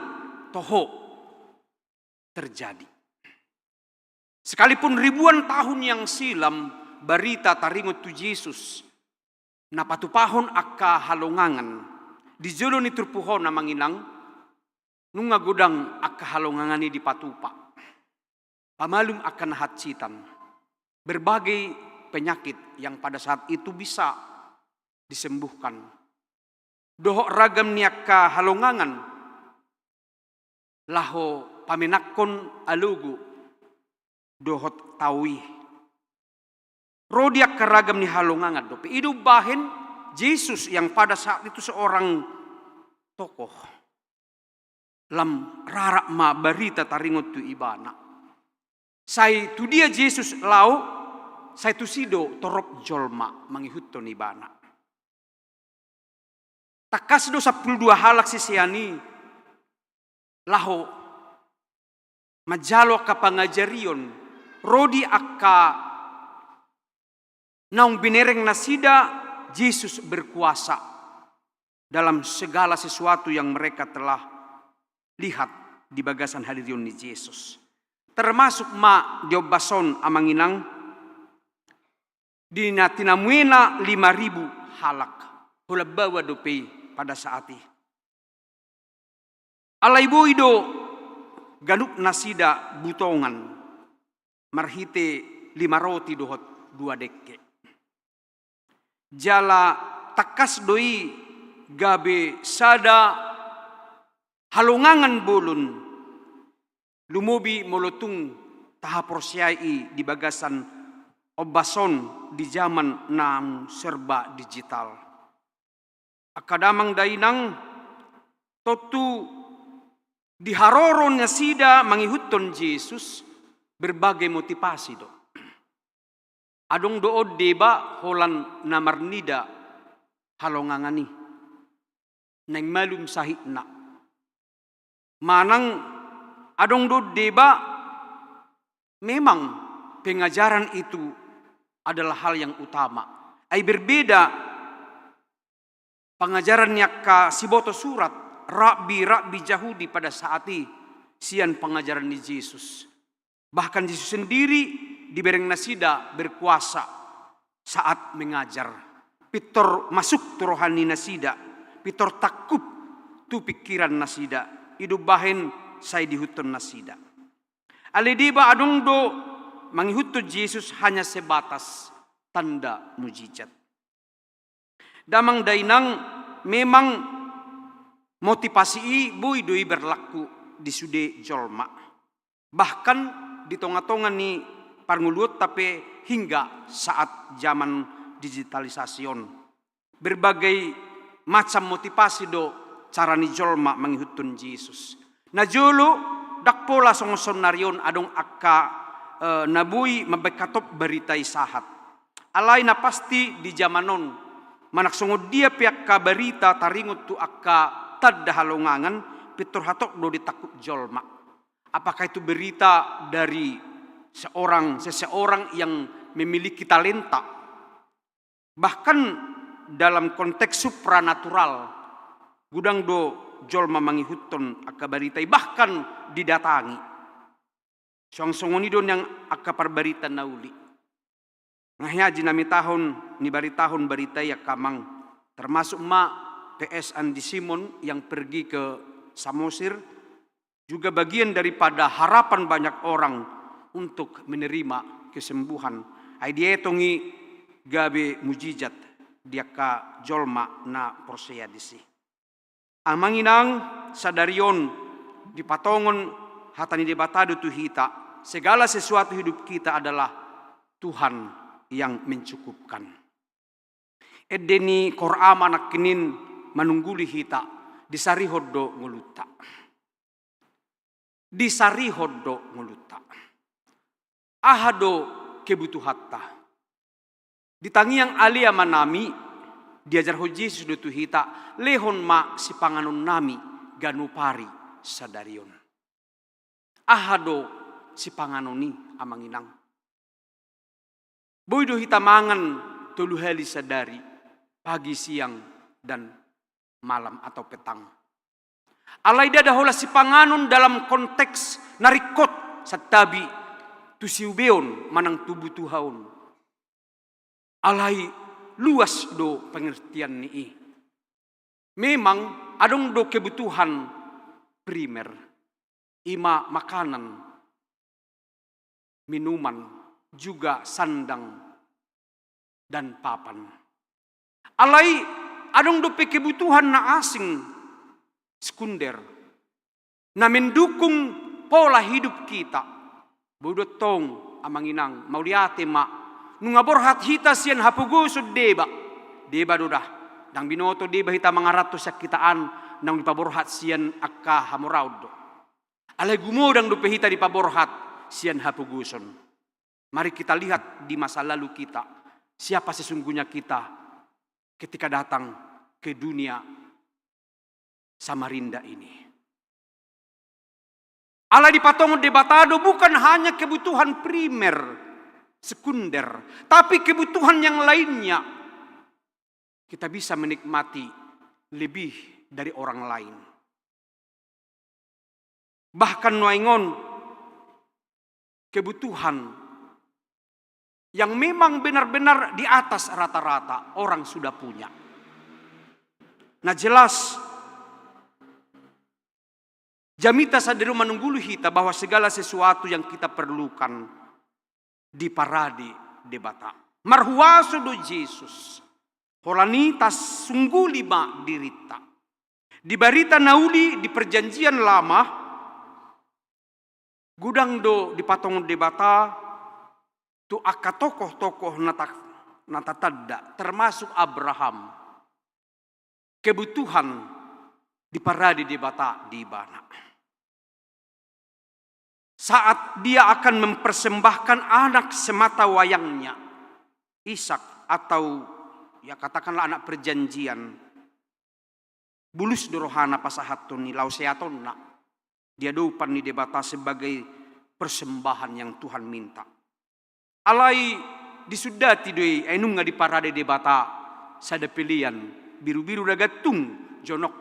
toho terjadi. Sekalipun ribuan tahun yang silam barita taringot tu Jesus na patupahon angka halongangan di jolo ni turpuk on, amang inang, nunga godang angka halongangan i dipatupa. Pamalum angka na hansitan, berbagai penyakit yang pada saat itu bisa disembuhkan. Dohot ragam ni angka halongangan laho pamenakhon alogo dohot tao i. Ro di angka ragam ni halongangan dope. I do umbahen Jesus yang pada saat itu seorang tokoh. Lam rarak ma barita taringot tu ibana. Sai tu dia Jesus laho, sai tusi do torop jolma mangihuthon ibana. Tangkas do sampulu dua halak sisean i laho manjalo angka pangajarion, ro di angka naung binereng nasida Jesus berkuasa dalam segala sesuatu yang mereka telah lihat di bagasan hadirion ni Jesus. Termasuk ma di ombas on, amang inang, di na tinamuena lima ribu halak, holan baoa dope i pada saat i. Alai boi do ganup nasida butongan marhite lima roti dohot dua dengke. Jala tangkas do i gabe sada halongangan bolon, lumobi molo tung tahaporseai i di bagasan ombas on di jaman naung serba digital. Angka damang dainang, tontu di haroro nasida mangihuthon Jesus berbagai motivasi do. Adong do on deba holan na marnida halongangan i, naeng malum sahitna. Manang adong do on deba memang pengajaran itu adalah hal yang utama. Ai berbeda pangajaran ni angka siboto surat, rabbi-rabbi Jahudi pada saat i sian pangajaran ni Jesus. Bahkan Jesus sendiri dibereng nasida berkuasa saat mengajar. Pintor masuk tu roha ni nasida, pintor tangkup tu pingkiran nasida, i do umbahen sai diihuthon nasida. Alai deba adong do mangihuthon Jesus hanya sebatas tanda mujizat. Damang dainang, memang motivasi i boi do i berlaku di sude jolma. Bahkan di tonga-tonga ni parngoluonta pe hingga saat jaman digitalisasi on. Berbagai macam motivasi do cara ni jolma mangihuthon Jesus. Na jolo, ndang pola songon saonnari on adong angka, eh, na boi mambaen hatop barita i sahat. Alai na pasti di jaman on, manang songon dia pe angka barita taringot tu angka tanda halongangan, pintor hatop do ditangkup jolma. Apakah itu berita dari seorang, seseorang yang memiliki talenta? Bahkan dalam konteks supranatural, godang do jolma mangihuthon angka barita i, bahkan didatangi. Suang songon i do nian angka parbarita na uli. Nga hea jinamitahon ni baritahon barita i angka amang, termasuk ma P S Andi Simon yang pergi ke Samosir, juga bagian daripada harapan banyak orang untuk menerima kesembuhan. Ai dietong i gabe mujizat di angka jolma na porsea disi. Amang inang, sadari on dipatongon hata ni Debata do tu hita, segala sesuatu hidup kita adalah Tuhan yang mencukupkan. Ende ni Qur'an nangkining manungguli hita, disarihon do ngolunta. Disarihon do ngolunta. Aha do kebutuhanta? Di tangiang ale Amanami, diajarhon Jesus do tu hita, lehon ma sipanganonnami ganup ari sadari on. Aha do sipanganon i, amang inang? Boi do hita mangan tolu hali sadari, pagi, siang, dan malam atau petang. Alai ndada holan sipanganon dalam konteks na ringkot, santabi tu siubeon manang tu butuha on. Alai luas do pengertian ni i. Memang adong do kebutuhan primer, i ma makanan, minuman, juga sandang dan papan. Alai adong dope kebutuhan na asing, sekunder, na mendukung pola hidup kita. Boi do tong, amang inang, mauliate ma. Nunga borhat hita sian hapogoson deba. Deba do da. Ndang binoto deba hita mangaranto sian hita an, naung dipaborhat sian angka hamoraon do. Alai gumodang dope hita dipaborhat sian hapogoson. Mari kita lihat di masa lalu kita, siapa sesungguhnya kita ketika datang ke dunia Samarinda ini. Alai dipatongon Debata do bukan hanya kebutuhan primer, sekunder, tapi kebutuhan yang lainnya kita bisa menikmati lebih dari orang lain. Bahkan nuaeng on kebutuhan yang memang benar-benar di atas rata-rata orang sudah punya. Nah, jelas jamita sadari on manungguli hita bahwa segala sesuatu yang kita perlukan diparade Debata. Marhuaso do Jesus. Holan i tasungguli ma dirinta. Di barita na uli di Perjanjian Lama, godang do dipatongon Debata tu angka tokoh-tokoh na ta-, na tatanda, termasuk Abraham. Kebutuhan diparade Debata di ibana. Saat dia akan mempersembahkan anak semata wayangnya, Ishak, atau, ya, katakanlah anak perjanjian, bulus do rohana pasahathon i laho seatonna di adopan ni Debata sebagai persembahan yang Tuhan minta. Alai disundati do i, ai nunga diparade Debata sada pelean, birubiru na gantung jonok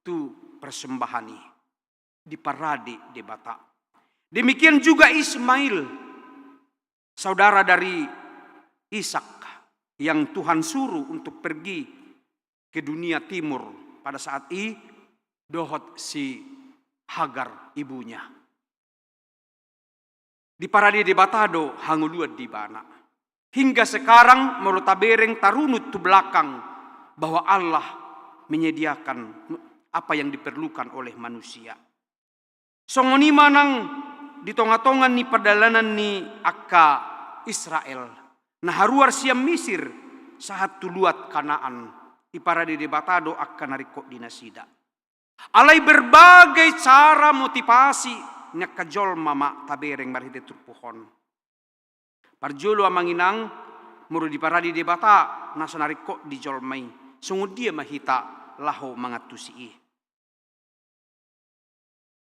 tu persembahan i. Diparade Debata. Demikian juga Ismail, saudara dari Ishak yang Tuhan suruh untuk pergi ke dunia timur pada saat i, dohot si Hagar ibunya. Diparade Debata do hangoluan di ibana. Hingga sekarang molo tabereng, tarunut tu belakang bahwa Allah menyediakan apa yang diperlukan oleh manusia. Songon i ma nang di tonga-tonga ni pardalanan ni angka Israel na haruar sian Misir sahat tu luat Kanaan, diparade Debata do angka na ringkot di nasida. Alai berbagai cara motivasi ni angka jolma ma tabereng marhite turpuk on. Parjolo, amang inang, molo diparade Debata nasa na ringkot di jolma i, songon dia ma hita laho mangantusi i?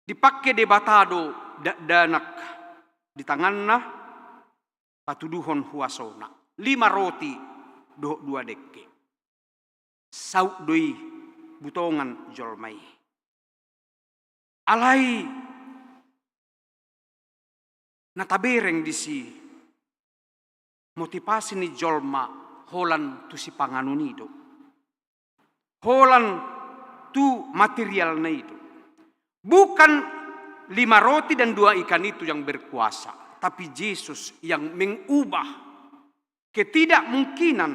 Dipangke Debata do dakdanak di tanganna, patuduhon huasona. Lima roti dohot dua dengke. Saut do i butongan jolma i. Alai na tabereng disi, motivasi ni jolma holan tu sipanganon i do. Holan tu materialna i do. Bukan lima roti dan dua ikan itu yang berkuasa, tapi Jesus yang mengubah ketidakmungkinan,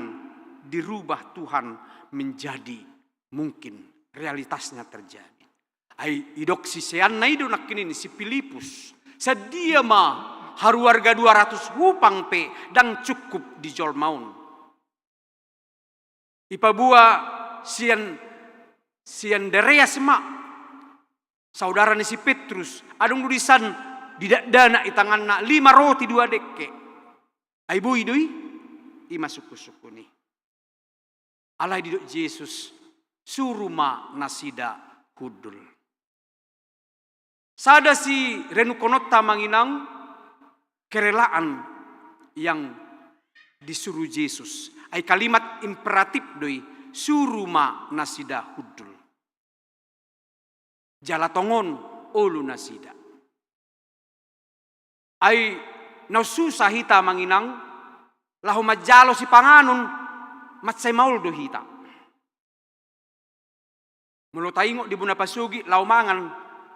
dirubah Tuhan menjadi mungkin, realitasnya terjadi. Ai didok siseanna i do nangkin i, si Pilipus, sadia ma haruarga dua ratus hupang pe ndang cukup di jolma on. Dipaboa sian, si Andreas ma, saudara ni si Petrus, adong do di san didakdanak di tanganna lima roti dua dengke. Ai boi do i? I ma sungkunsungkun i. Alai didok Jesus, suru ma nasida hundul. Sada sirenungkononta amang inang, kerelaan yang disuruh Jesus. Ai kalimat imperatif do i, suru ma nasida hundul. Jala tongon olo nasida. Ai naung susa hita amang inang, laho manjalo sipanganon, mansai maol do hita. Molo taingot di bona pasogit, laho mangan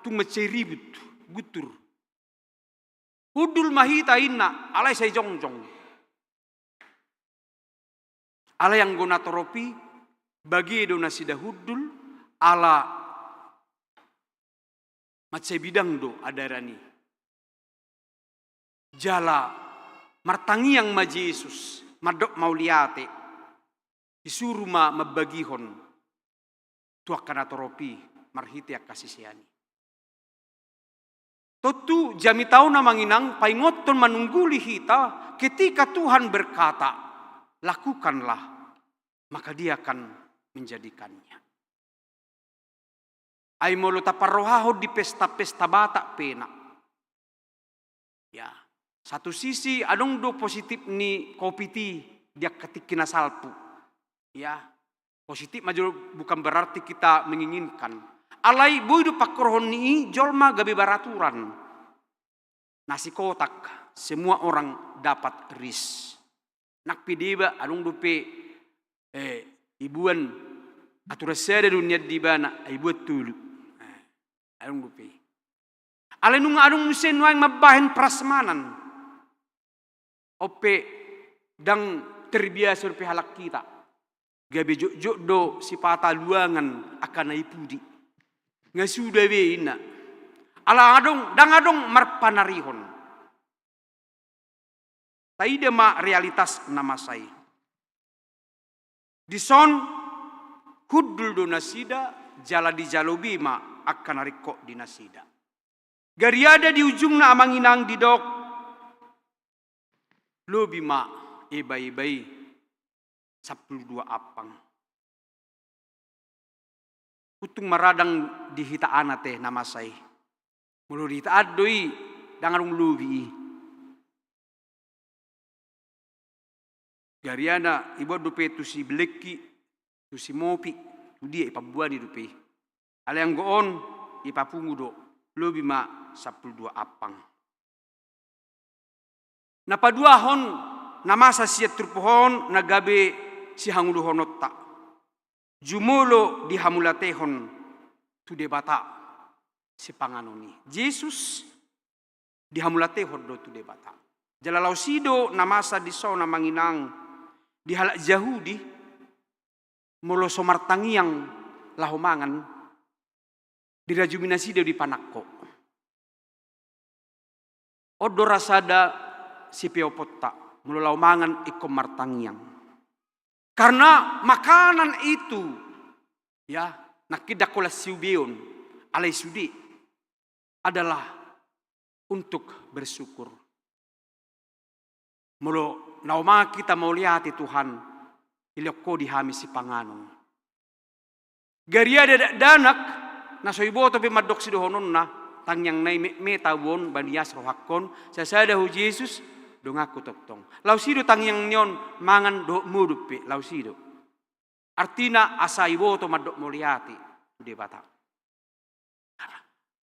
tung mansai ribut, guntur. Hundul ma hita inna, alai sai jongjong. Alai anggo natorop i, bage do nasida hundul, ala mansai bidang do adaran i. Jala martangiang ma Jesus, mandok mauliate, disuru ma mambagihon tu angka natorop i marhite angka sisean i. Tontu jamita on amang inang paingothon manungguli hita ketika Tuhan berkata, "Lakukanlah," maka Dia akan menjadikannya. Ai molo taparrohahon di pesta-pesta Batak pe na, ya, satu sisi adong do positif ni covid i di angka tingki na salpu. Ya, positif ma jolo, bukan berarti kita menginginkan. Alai boi do pangkorhon ni i jolma gabe baraturan. Nasi kotak, semua orang dapat ris. Nang pe deba, adong dope, eh, iboan aturan sada do nian di ibana, ai iboan tolu. Eh, adong dope. Alai nunga adong muse nuaeng mambahen prasmanan. On pe ndang terbiasa dope halak hita. Gabe jotjot do sipata luangan angka na i pudi. Nga suda be inna. Ala adong, ndang adong marpanarihon. Taida ma realitas na masa i. Dison hundul do nasida, jala dijalo be ma angka na ringkot di nasida. Gariada di ujungna amang inang didok, lobi ma ebaeba i sampulu dua ampang. Untung ma ra ndang di hita an ate na masa i. Molo di hita an do i, ndang adong lobi i. Gariada iboan dope tu si Blengki, tu si Mopi, tu dia ipamboani dope i. Alai anggo on, ipapungu do, lobi ma sampulu dua ampang. Na paduahon na masa sian turpuk on na gabe sihangoluhononta. Jumolo dihamuliatehon tu Debata sipanganon i. Jesus dihamuliatehon do tu Debata. Jala laos i do na masa dison amang inang, di halak Jahudi, molo so martangiang laho mangan, dirajumi nasida do i panangko. On do rasada sipeoponta, molo laho mangan ingkon martangiang. Karena makanan itu, ya, nangkin ndang holan siubeon, alai sude, adalah untuk bersyukur. Molo na mangan hita mauliate Tuhan, dilehon Ho di hami sipanganon. Gariada dakdanak, na so iboto pe mandok sidohononna, tangiang nai metmet ahu on, bani ahu rohangkon, sasada Ho Jesus, donganku tongtong. Laos i do tangiang ni on, mangan dohot modom pe, laos i do. Artina asa iboto mandok mauliate tu Debata.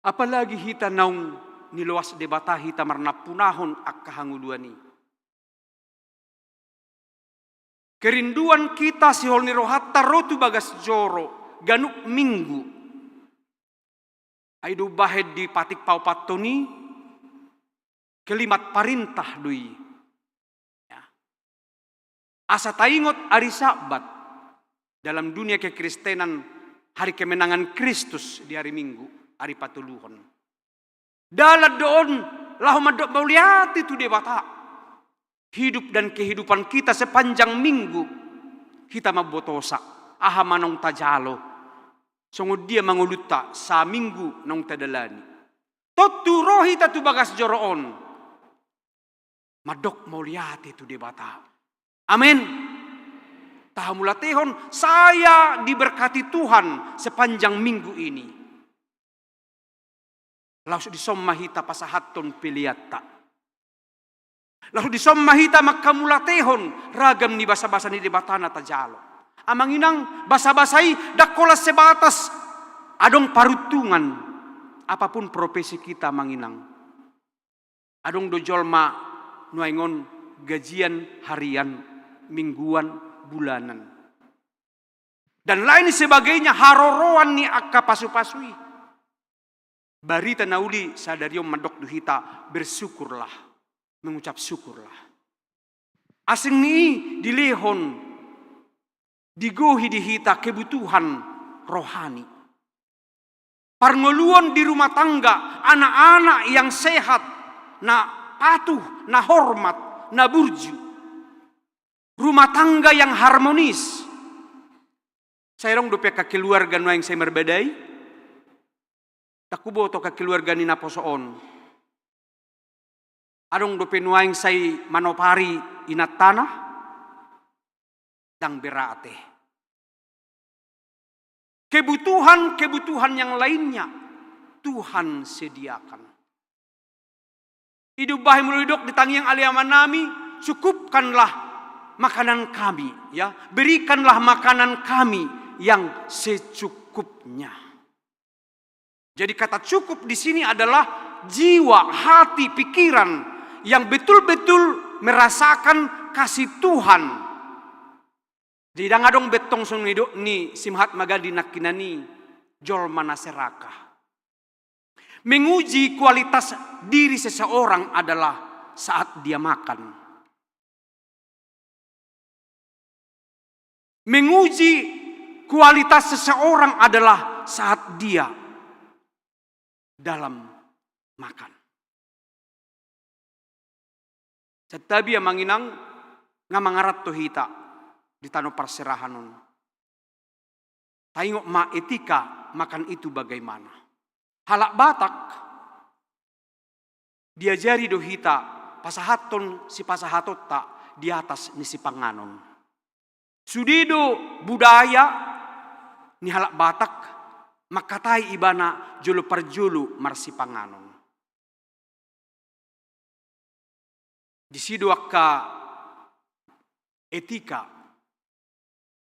Apalagi hita naung niloas Debata hita marnampunahon angka hangoluan i. Kerinduan hita sihol ni rohanta ro tu bagas joro, ganup Minggu. Ai dibahen di patik paopathon i, kalimat parintah do i. Ya. Asa taingot ari Sabat, dalam dunia kekristenan, hari kemenangan Kristus di hari Minggu, ari patoluhon. Dalan do on laho mandok mauliate tu Debata. Hidup dan kehidupan kita sepanjang Minggu, hita mambotosa aha ma naung tajalo, songon dia ma ngolunta saminggu naung tadalani. Tontu ro hita tu bagas joro on mandok mauliate tu Debata. Amen. Tahamauliatehon, saya diberkati Tuhan sepanjang minggu ini. Laos dison ma hita pasahathon peleanta. Laos dison ma hita manghamauliatehon ragam ni basabasa ni Debata na tajalo. Amang inang, basabasa i ndang holan sebatas adong paruntungan, apapun profesi kita, amang inang. Adong do jolma nuaeng on gajian harian, mingguan, bulanan, dan lain sebagainya, haroroan ni angka pasupasu i. Barita na uli sadari on mandok tu hita, bersyukurlah, mengucap syukurlah. Asing ni i dilehon, digohi di hita kebutuhan rohani. Parngoluon di rumah tangga, anak-anak yang sehat, na patuh, na hormat, na burju. Rumah tangga yang harmonis. Sai adong dope angka keluarga nuaeng sai marbadai? Ndang huboto angka keluarga ni naposo on. Adong dope nuaeng sai manopari inantana? Ndang berate. Kebutuhan-kebutuhan yang lainnya Tuhan sediakan. I do umbahen molo didok di tangiang Ale Amanami, cukupkanlah makanan kami, ya, berikanlah makanan kami yang secukupnya. Jadi kata cukup di sini adalah jiwa, hati, pikiran yang betul-betul merasakan kasih Tuhan. Jadi ndang adong be tong songon nidok ni si Mahatma Gandhi nangkinan i, jolma na serakah. Menguji kualitas diri seseorang adalah saat dia makan. Menguji kualitas seseorang adalah saat dia dalam makan. Santabi, amang inang, nga mangaranto hita di tano parserahan on. Taingot ma etika makan itu bagaimana. Halak Batak diajari do hita pasahathon sipasahatonta di atas ni sipanganon. Sude do budaya ni halak Batak mangkatai ibana jolo parjolo marsipanganon. Disi do angka etika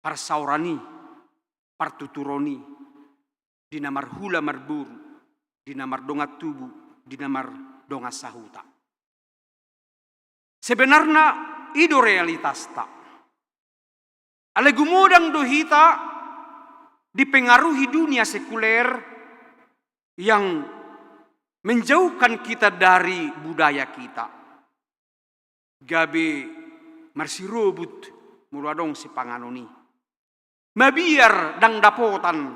parsaoran i, partuturon i, di na marhula marboru, di na mardongan tubu, di na mardongan sahuta. Sebenarna i do realitasta. Alai gumodang do hita dipengaruhi dunia sekuler yang menjauhkan kita dari budaya kita. Gabe marsirobut molo adong sipanganon i. Mabiar ndang dapotan,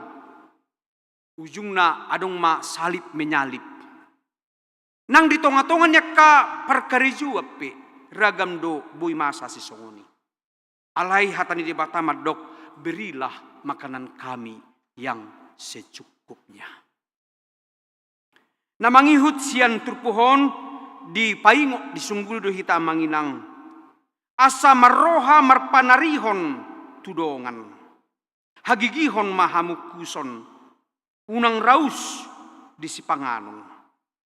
ujungna adong ma salib menyalib. Nang di tongatonga ni angka parkarejoan pe ragam do boi masa sisongon i. Alai hata ni Debata mandok, berilah makanan kami yang secukupnya. Na mangihut sian turpuk on dipaingot, disungguli do hita, amang inang, asa marroha marpanarihon tu dongan. Hagigihon ma hamungkuson, unang raus di sipanganon.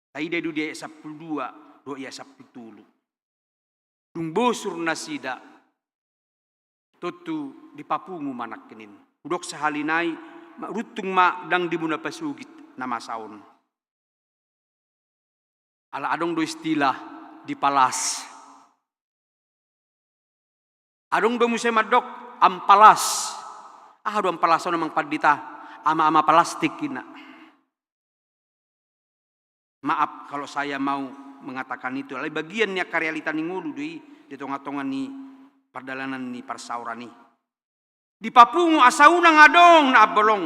Taida i do di ayat sampulu dua dohot ayat sampulu tolu. Dung bosur nasida, tontu dipapungu ma nangkinan. Hudok sahali nai, ma-, runtung ma ndang dimuna pasogit na masa on. Ala adong do istilah dipalas. Adong do muse mandok ampalas. Aha do ampalas on, amang pandita? Ama-ama plastik, ninna. Maaf kalau saya mau mengatakan itu, alai bagian ni angka realita ni ngolu do i di tonga-tonga ni pardalanan ni parsaoran i. Dipapungu asa unang adong na ambolong,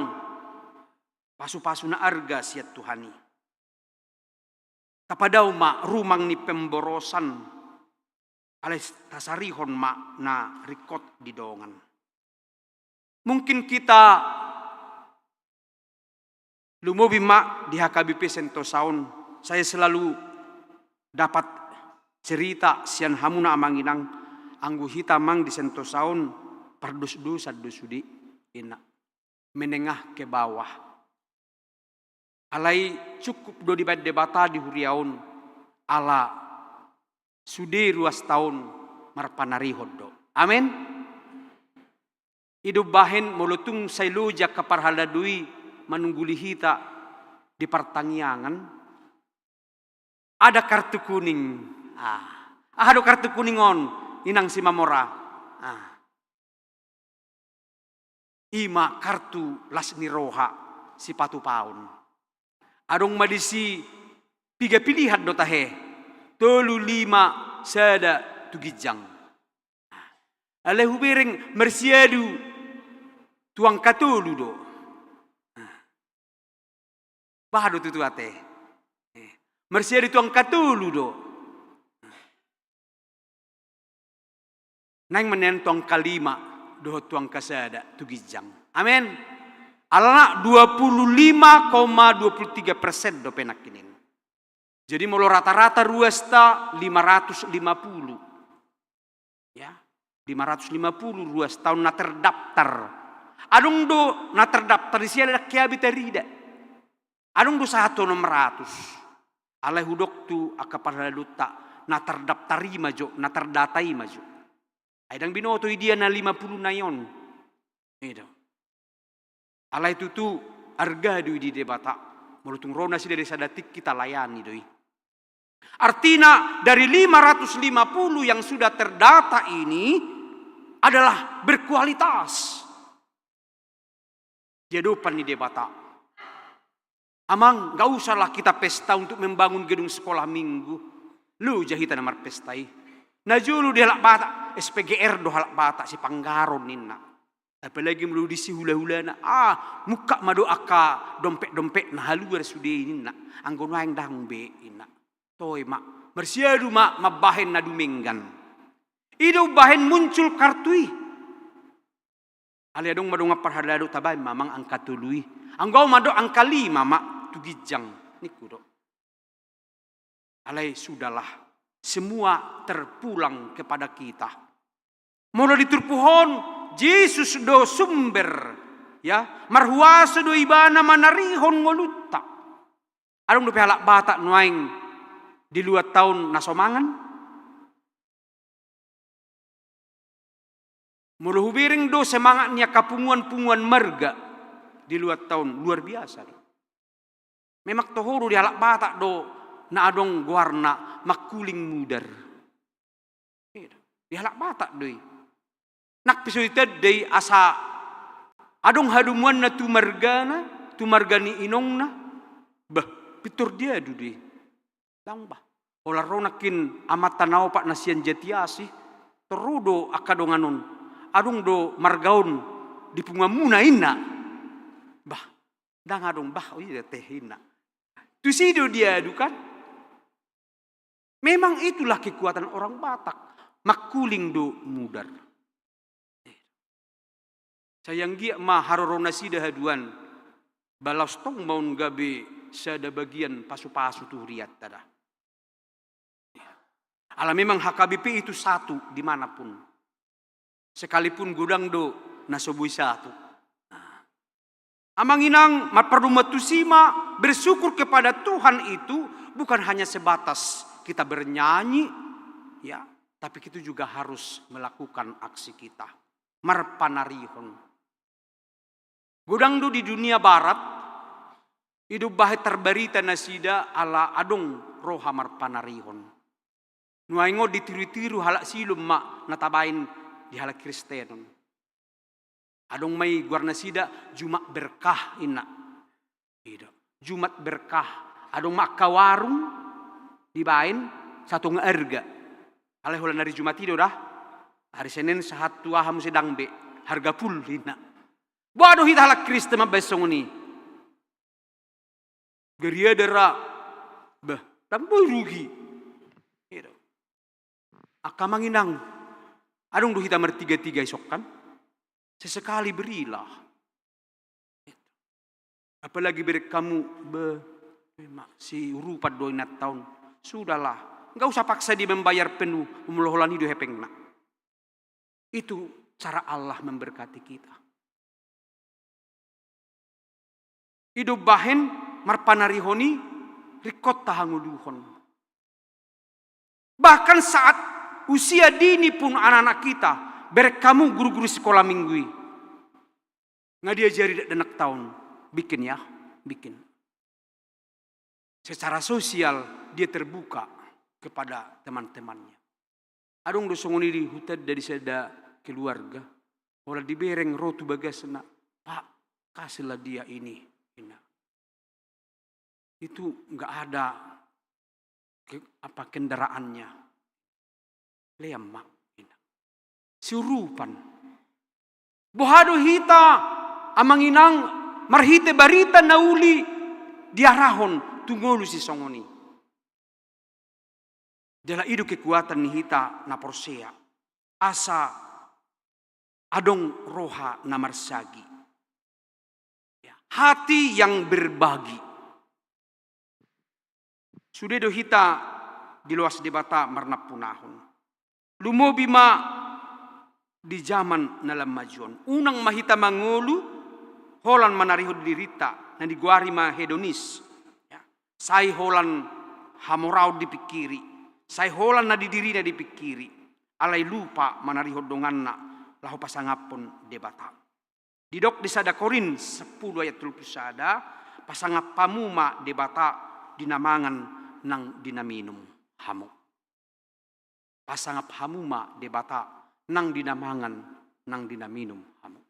pasu-pasu na arga sian Tuhan i. Tapadao ma rumang ni pemborosan, alai tasarihon ma na ringkot di dongan. Mungkin kita lumobi ma di H K B P Sentosa on, saya selalu dapat cerita sian hamuna amang inang, anggo hita amang di Sentosa on pardosdosan do sude, ninna, menengah ke bawah. Alai cukup do dibaen Debata di huria on, ala sude ruasta on marpanarihon do. Amen. I do umbahen molo tung sai loja angka parhalado i manungguli hita di partangiangan, ada kartu kuning. Ah. Aha do kartu kuning on, inang Simamora? Ah. I ma kartu las ni roha sipatupaon. Adong ma disi piga pilihan do tahe, tolu, lima, sada tu ginjang. Alai hubereng marsiadu tu angka tolu do. Bah do tutu ate. Eh, marsiadu tu angka tolu do. Naeng ma nian tu angka lima dohot tu angka sada tu ginjang. Amen. Alana dua puluh lima koma dua puluh tiga persen dope nangkin. Jadi molo rata-rata ruasta lima ratus lima puluh. Ya, lima ratus lima puluh ruasta on na terdaftar. Adong do na terdaftar disi alai ndang keabe tarida. Adong do sahat tu onom ratus. Alai hudok tu angka parhaladonta, na terdaftar i ma jo, na terdata i ma jo. Ai ndang binoto i dia na lima puluh na i on. I do. Alai tutu arga do i di Debata. Molo tung ro nasida di sada tingki, talayani do i. Artina dari lima ratus lima puluh yang sudah terdata ini adalah berkualitas. Di adopan ni Debata. Amang, nggak usahlah kita pesta untuk membangun gedung sekolah minggu. Loja hita na marpesta i. Na jolo di halak Batak, S P G R do halak Batak, sipanggaron ninna. Apalagi molo disi hula-hulana, ah, mungkap ma do angka dompet-dompet na haluar sude ninna. Anggo nuaeng ndang be ninna. Toe ma, marsiadu ma mambahen na dumenggan. I do umbahen muncul kartu i. Alai adong ma dongan parhalado, tabaen ma amang angka tolu i. Anggo au mandok angka lima ma tu ginjang, ningku do. Alai sudahlah, semua terpulang kepada kita. Molo di turpuk on, Jesus do sumber, ya, marhuaso do Ibana manarihon ngolunta. Adong dope halak Batak nuaeng di luatta on na so mangan? Molo hubereng do semangat ni angka punguan-punguan marga di luatta on, luar biasa do. Memang toho do di halak Batak do na adong goarna mangkuling mudar. Di halak Batak do i. Nang pe so ditanda i asa adong hadomuanna tu margana, tu marga ni inongna. Bah, pintor diadu do i. Laung bah. Holan ro nangkin amanta na opat na sian Jatiasi, tor ro do angka dongan on. Adong do marga on di punguanmuna ninna. Bah, ndang adong bah, oh iya teh ninna. Tusi do diadu kan. Memang itulah kekuatan orang Batak. Mangkuling do mudar. Sai anggiat ma haroro nasida haduan, ba laos tong ma on gabe sada bagian pasu-pasu tu hurianta da. Ala memang H K B P itu satu dimanapun. Sekalipun godang do na so boi satu. Nah. Amang inang, marpardomuan tusi ma, bersyukur kepada Tuhan itu bukan hanya sebatas kita bernyanyi, ya, tapi kita juga harus melakukan aksi kita. Marpanarihon. Godang do di dunia barat, i do umbahen tarbarita nasida ala adong roha marpanarihon. Nuaeng on ditiru-tiru halak Silom ma na tabaen di halak Kristen on. Adong ma i goar nasida Jumat Berkah, inna. I do. Jumat Berkah. Adong ma angka warung dibaen satonga arga. Alai holan ari Jumat i do da. Ari Senen sahat tu aha muse dang be. Harga full, inna. Boha do hita halak Kristen mambaen songon i? Gariada ra. Bah, dang boi rugi. I do. Angka amang inang, adong do hita martiga-tiga isongkan? Sesekali berilah. Apalagi bereng hamu, be, memang siurupan do inanta on. Sudahlah, nggak usah paksa dia membayar penuh, molo holan i do hepengna. Itu cara Allah memberkati kita. I do umbahen marpanarihon i ringkot tahangoluhon. Bahkan saat usia dini pun anak-anak kita, bereng hamu guru-guru sikola minggu i. Nga diajari dakdanak taon, bikin ya, bikin. Secara sosial dia terbuka kepada teman-temannya. Adong do songon i di huta, di sada keluarga. Holan dibereng ro tu bagasna, "Pak, kasihlah dia ini," inna. Itu nggak ada ke-, apa, kendaraannya. Lean ma, inna. Siurupan. Boha do hita, amang inang, marhite barita na uli diarahon tu ngolu sisongon i? Jala i do kekuatan ni hita na porsea. Asa adong roha na marsagi. Ya, hati yang berbagi. Sude do hita diloas Debata marnampunahon. Lumobi ma di jaman na lam maju on. Unang ma hita mangolu holan manarihon dirinta, na digoari ma hedonis. Ya. Sai holan hamoraon dipingkiri, sai holan na di dirina dipingkiri, alai lupa manarihon donganna laho pasangaphon Debata. Didok di sada Korint sampulu ayat tolu pulu sada, "Pasangap hamu ma Debata di na mangan nang di na minum hamu." Pasangap hamu ma Debata nang di na mangan nang di na minum hamu.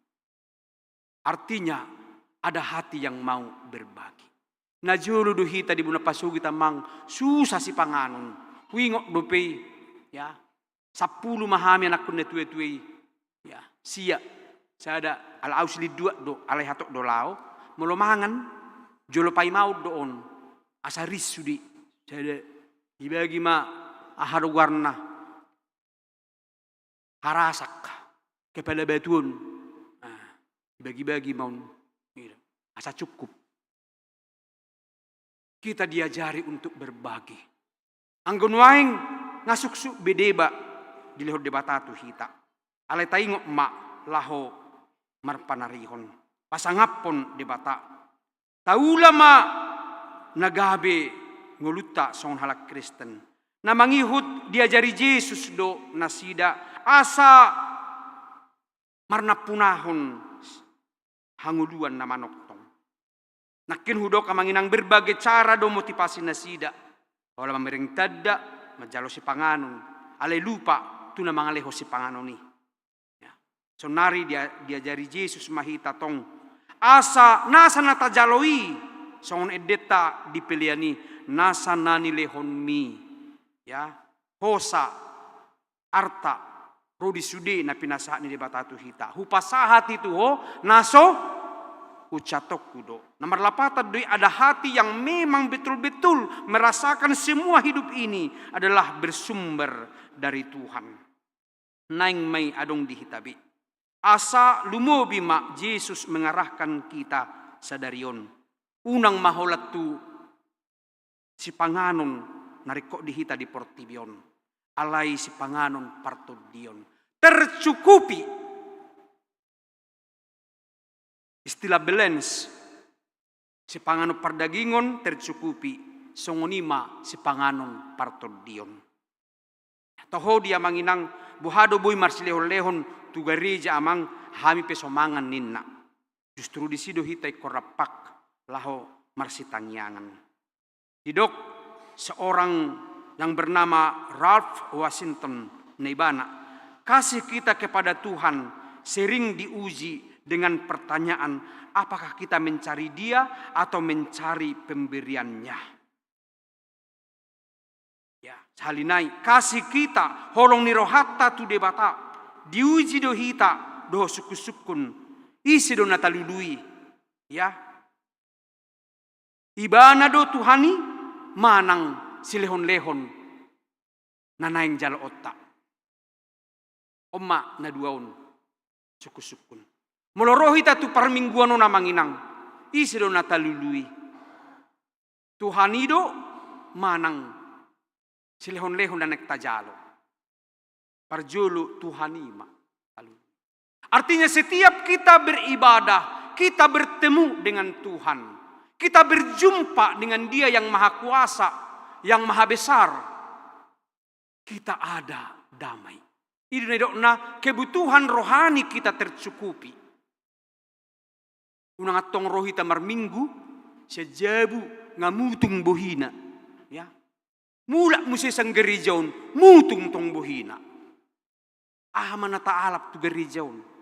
Artinya, ada hati yang mau berbagi. Najolo do hita di bona pasogit, amang, susah sipanganon. Huingot dope i, ya. Sampulu ma hami anakkon na tuatua i. Ya, sia. Sada, ala ahu silindua do, alai hatop do laho. Molo mangan, jolo paimaon do on. Asa ris sude. Sada, dibagi ma aha do goarna. Harasak, kepala batu on. Nah, dibagi-bagi ma on. Asa cukup. Kita diajari untuk berbagi. Anggo nuaeng nga suksuk be deba dilehon Debata tu hita. Alai taingot ma laho marpanarihon. Pasangaphon Debata. Taula ma na gabe ngolunta songon halak Kristen. Na mangihut diajari Jesus do nasida asa marnampunahon hangoluan na manongtong. Nangkin hudok, amang inang, berbagai cara do motivasi nasida. Holan mamereng tanda, manjalo sipanganon. Alai lupa tu na mangalehon sipanganon i. Ya. Saonnari dia-, diajari Jesus ma hita tong. Asa nasa na tajalo i, songon endenta di pelean i, nasa na nilehonmi. Ya. Hosa, arta, ro di sude na pinasahat ni Debata tu hita. Hupasahat i tu ho, na so hujahatonku do. Na marlapatan do i, ada hati yang memang betul-betul merasakan semua hidup ini adalah bersumber dari Tuhan. Naeng ma i adong di hita be. Asa lumobi ma Jesus mengarahkan kita sadari on. Unang ma holan tu sipanganon na ringkot di hita di portibi on, alai sipanganon partondion. Tercukupi. Istilah balance, sipanganon pardagingon tercukupi, songon i ma sipanganon partondion. Toho dia, amang inang, boha do boi marsilehon-lehon tu gareja, amang, hami pe so mangan ninna. Justru disi do hita ingkon rampak laho marsitangiangan. Didok seorang yang bernama Ralph Washington, na ibana Kasih kita kepada Tuhan sering diuji dengan pertanyaan, apakah kita mencari Dia atau mencari pemberiannya? Ya, sahali nai, kasih kita, holong ni rohanta tu Debata, diuji do hita dohot sungkun-sungkun. Ise do na talului? Ya. Ibana do Tuhan i manang silehon-lehon na naeng jaloonta? On ma na dua on sungkun-sungkun. Molo ro hita tu parmingguan on, amang inang, ise do na talului? Tuhan i do manang silehon-lehon na naeng tajalo? Parjolo Tuhan i ma. Artinya, setiap kita beribadah, kita bertemu dengan Tuhan, kita berjumpa dengan Dia yang Maha Kuasa, yang Maha Besar, kita ada damai. I do na nidokna, kebutuhan rohani kita tercukupi. Unang antong ro hita marminggu, sian jabu nga mutung bohina. Ya. Mulak muse sian gareja on, mutung tong bohina. Aha ma na taalap tu gareja on?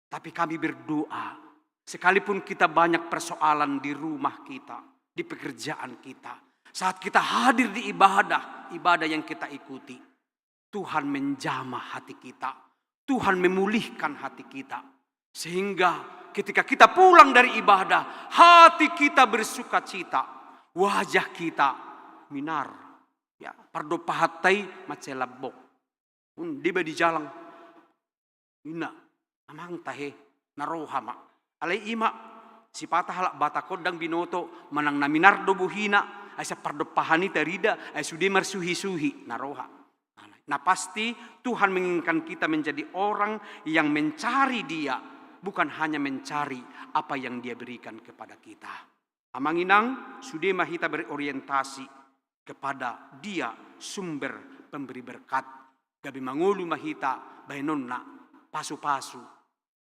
Tapi kami berdoa, sekalipun kita banyak persoalan di rumah kita, di pekerjaan kita, saat kita hadir di ibadah, ibadah yang kita ikuti, Tuhan menjamah hati kita, Tuhan memulihkan hati kita. Sehingga ketika kita pulang dari ibadah, hati kita bersukacita, wajah kita minar. Ya, pardompahan ta i mansai lambok. Deba di jalang. Ninna, amang tahe, na roha ma. Alai i ma, sipata halak Batak on ndang binoto, manang na minar do bohina, ai sian pardompahan i tarida, ai sude marsuhi-suhi, na roha. Na pasti, Tuhan menginginkan kita menjadi orang yang mencari Dia, bukan hanya mencari apa yang Dia berikan kepada kita. Amang inang, sude ma hita berorientasi kepada Dia, sumber pemberi berkat. Gabe mangolu ma hita bahenonna pasu-pasu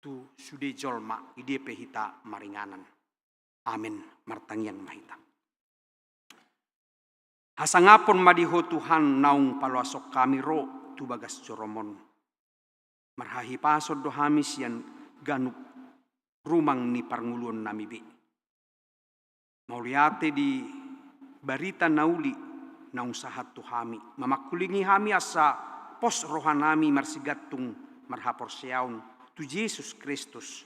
tu sude jolma, i dia pe hita maringanan. Amen. Martangiang ma hita. Hasangapon ma di Ho Tuhan naung paloashon hami ro tu bagas joroM on. Marhahipason do hami sian ganup rumang ni parngoluonnami be. Mauliate di barita na uli naung sahat tu hami, mamangkulingi hami asa pos rohanami marsigantung marhaporseaon tu Jesus Kristus,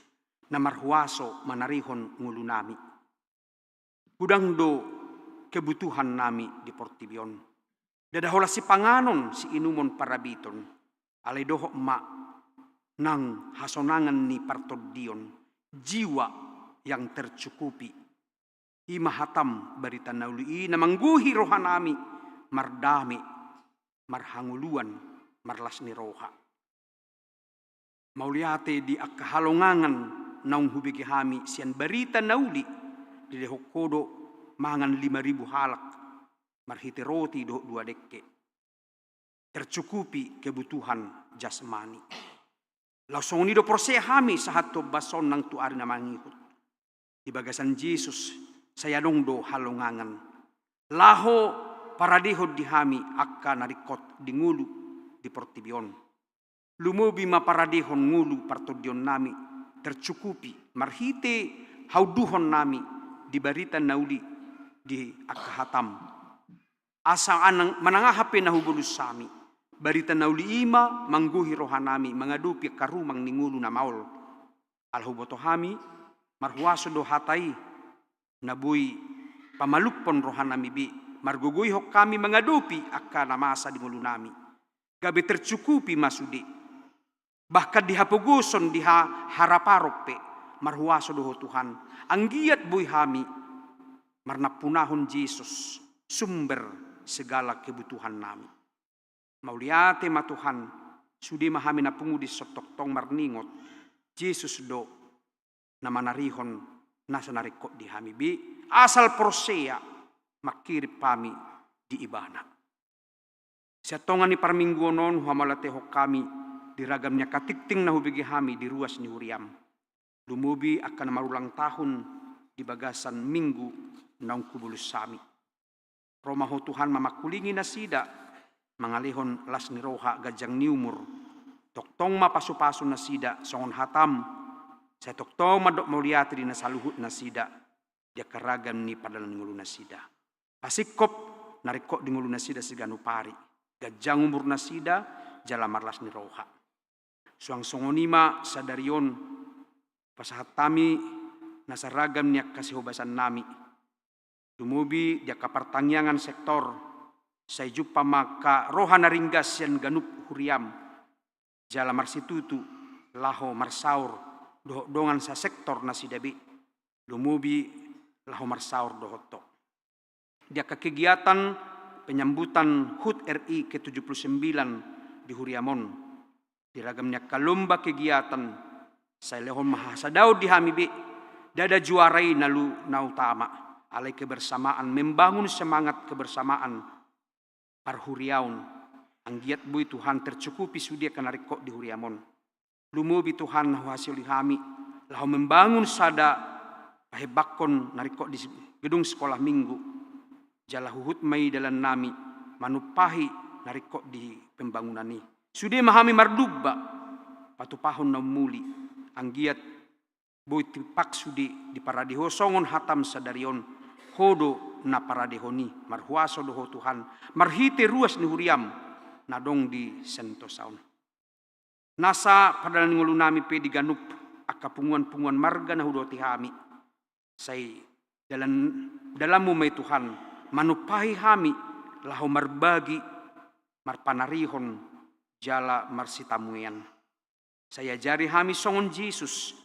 na marhuaso manarihon ngolunami. Godang do kebutuhannami di portibi on. Ndada holan sipanganon siinumon parabiton, alai dohot ma nang hasonangan ni partondion, jiwa yang tercukupi. I ma hataM barita na uli i na manggohi rohanami mardame, marhangoluan, marlas ni roha. Mauliate di angka halongangan naung hubege hami sian barita na uli, dilehon Ho do mangan lima ribu halak marhite roti dohot dua dengke. Tercukupi kebutuhan jasmani. Laos songon i do porsea hami sahat tu ombas on nang tu ari na mangihut. Di bagasan Jesus sai adong do halongangan laho paradehon di hami angka na ringkot di ngolu di portibi on. Lumobi ma paradehon ngolu partondionnami tercukupi marhite haunduhonnami di barita na uli di angka hataM. Asa anang manang aha pe na hubolus hami, barita na uli i ma manggohi rohanami mangadopi angka rumang ni ngolu na maol. Ala huboto hami, marhuaso do hata i na boi pamalumhon rohanami be, margogoihon hami mangadopi angka na masa di ngolunami. Gabe tercukupi ma sude. Bahkan di hapogoson, di ha-, haraparon pe, marhuaso do Ho Tuhan, anggiat boi hami marnampunahon Jesus, sumber segala kebutuhannami. Mauliate ma Tuhan, sude ma hami na pungu dison tongtong marningot, Jesus do na manarihon nasa na ringkot di hami be, asal porsea mangkirim hami di Ibana. Sian tonga ni parmingguon on huhamauliatehon hami di ragam ni angka tingting na hubege hami di ruas ni huriaM. Lumobi angka na marulang tahun di bagasan minggu naung hubolus hami. Ro ma Ho Tuhan mamangkulingi nasida, mangalehon las ni roha, ganjang ni umur. Tongtong ma pasupasu nasida songon hatam, sai tongtong mandok mauliate di na saluhut nasida di angka ragam ni pardalanan ni ngolu nasida. Pasingkop na ringkot di ngolu nasida siganup ari, ganjang umur nasida jala marlas ni roha. Suang songon i ma sadari on pasahat hami nasa ragam ni angka sihobasan nami. Lumobi di angka partangiangan sektor, sai jumpang ma angka roha na ringgas sian ganup huriam, jala marsitutu laho marsaor dohot dongan sasektor nasida be, lumobi laho marsaor dohot ho. Di angka kegiatan penyambutan hut R I ke tujuh puluh sembilan di huriam on, di ragam ni angka lomba kegiatan, sai lehon ma hasadaon di hami be, ndada juara i na lu-, na utama, alai kebersamaan, membangun semangat kebersamaan parhuriaon. Anggiat boi Tuhan tercukupi sude angka na ringkot di huriam on. Lumobi Tuhan na huhasiholi hami laho membangun sada pahembangkon na ringkot di gedung sekolah minggu. Jala huhut ma i dalan nami manumpahi na ringkot di pembangunan i. Sude ma hami mardumba patupahon na ummuli, anggiat boi tipak sude diparade ho songon hatam sadari on, ho do na paradehon i, marhuaso do ho Tuhan, marhite ruas ni huriam na adong di Sentosa on. Nasa pardalanan ni ngolu nami pe di ganup angka punguan-punguan marga na hudohoti hami, sai dalan, dalanmu ma i Tuhan manumpahi hami laho marbagi, marpanarihon jala marsitamuean. Sai ajari hami songon Jesus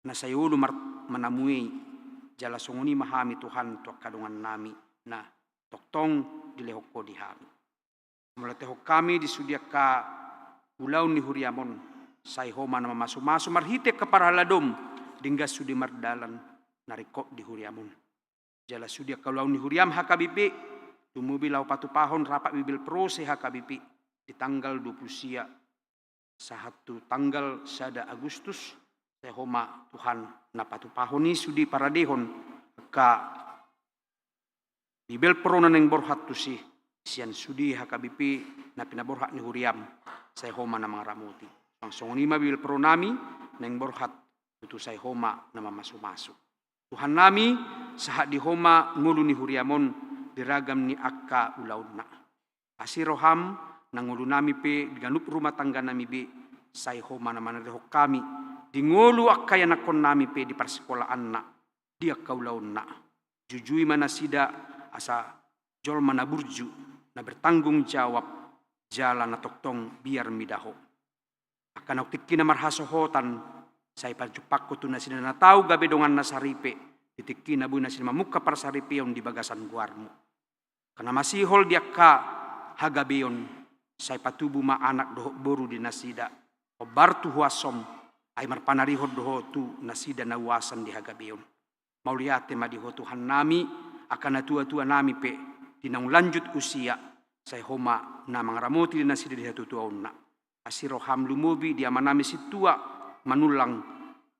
na sai olo mar-, manamuei, jala songon i ma hami Tuhan tu angka dongan nami na tongtong dilehon ho di hami. Molo tehon hami di sude angka ulaon ni huriam on, sai ho ma na mamasumasu marhite angka parhaladom, denggan sude mardalan na ringkot di huriam on. Jala sude angka ulaon ni huriam H K B P, lumobi laho patupahon rapat Bibel Pro se H K B P di tanggal dua puluh sia sahat tu tanggal sada Agustus, sai ho ma Tuhan na patupahon i sude paradehon angka Bibel Pro na naeng borhat tusi sian sude H K B P na pinaborhat ni huriam, sai ho ma na mangaramoti. Suang songon i ma Bibel Pro nami naeng borhat tutu, sai ho ma na mamasumasu. Tuhan nami, sahat di ho ma ngolu ni huriam on di ragam ni angka ulaonna. Asi roham, na ngolu nami pe di ganup rumah tangga nami be, sai ho ma na manarihon hami di ngolu angka ianakhon nami pe di parsikolaanna, di angka ulaonna. Jujui ma nasida asa jolma na burju, na bertanggung jawab, jala na tongtong biar mida ho. Angka naung tingkina marhasohotan, sai pajumpangkon tu nasida na tau gabe donganna saripe di tingkina boi nasida mamungka parsaripeon di bagasan goarmu. Angka na masihol di angka hagabeon, sai patubu ma anak dohot boru di nasida, hombar tu huasom, ai marpanarihon do ho tu nasida na uasan di hagabeon. Mauliate ma di ho Tuhan nami, angka natuatua nami pe, di naung lanjut usia, sai ho ma na mangaramoti di nasida di hatuatuaonna. Asi roham lumobi di amanami sintua Manullang,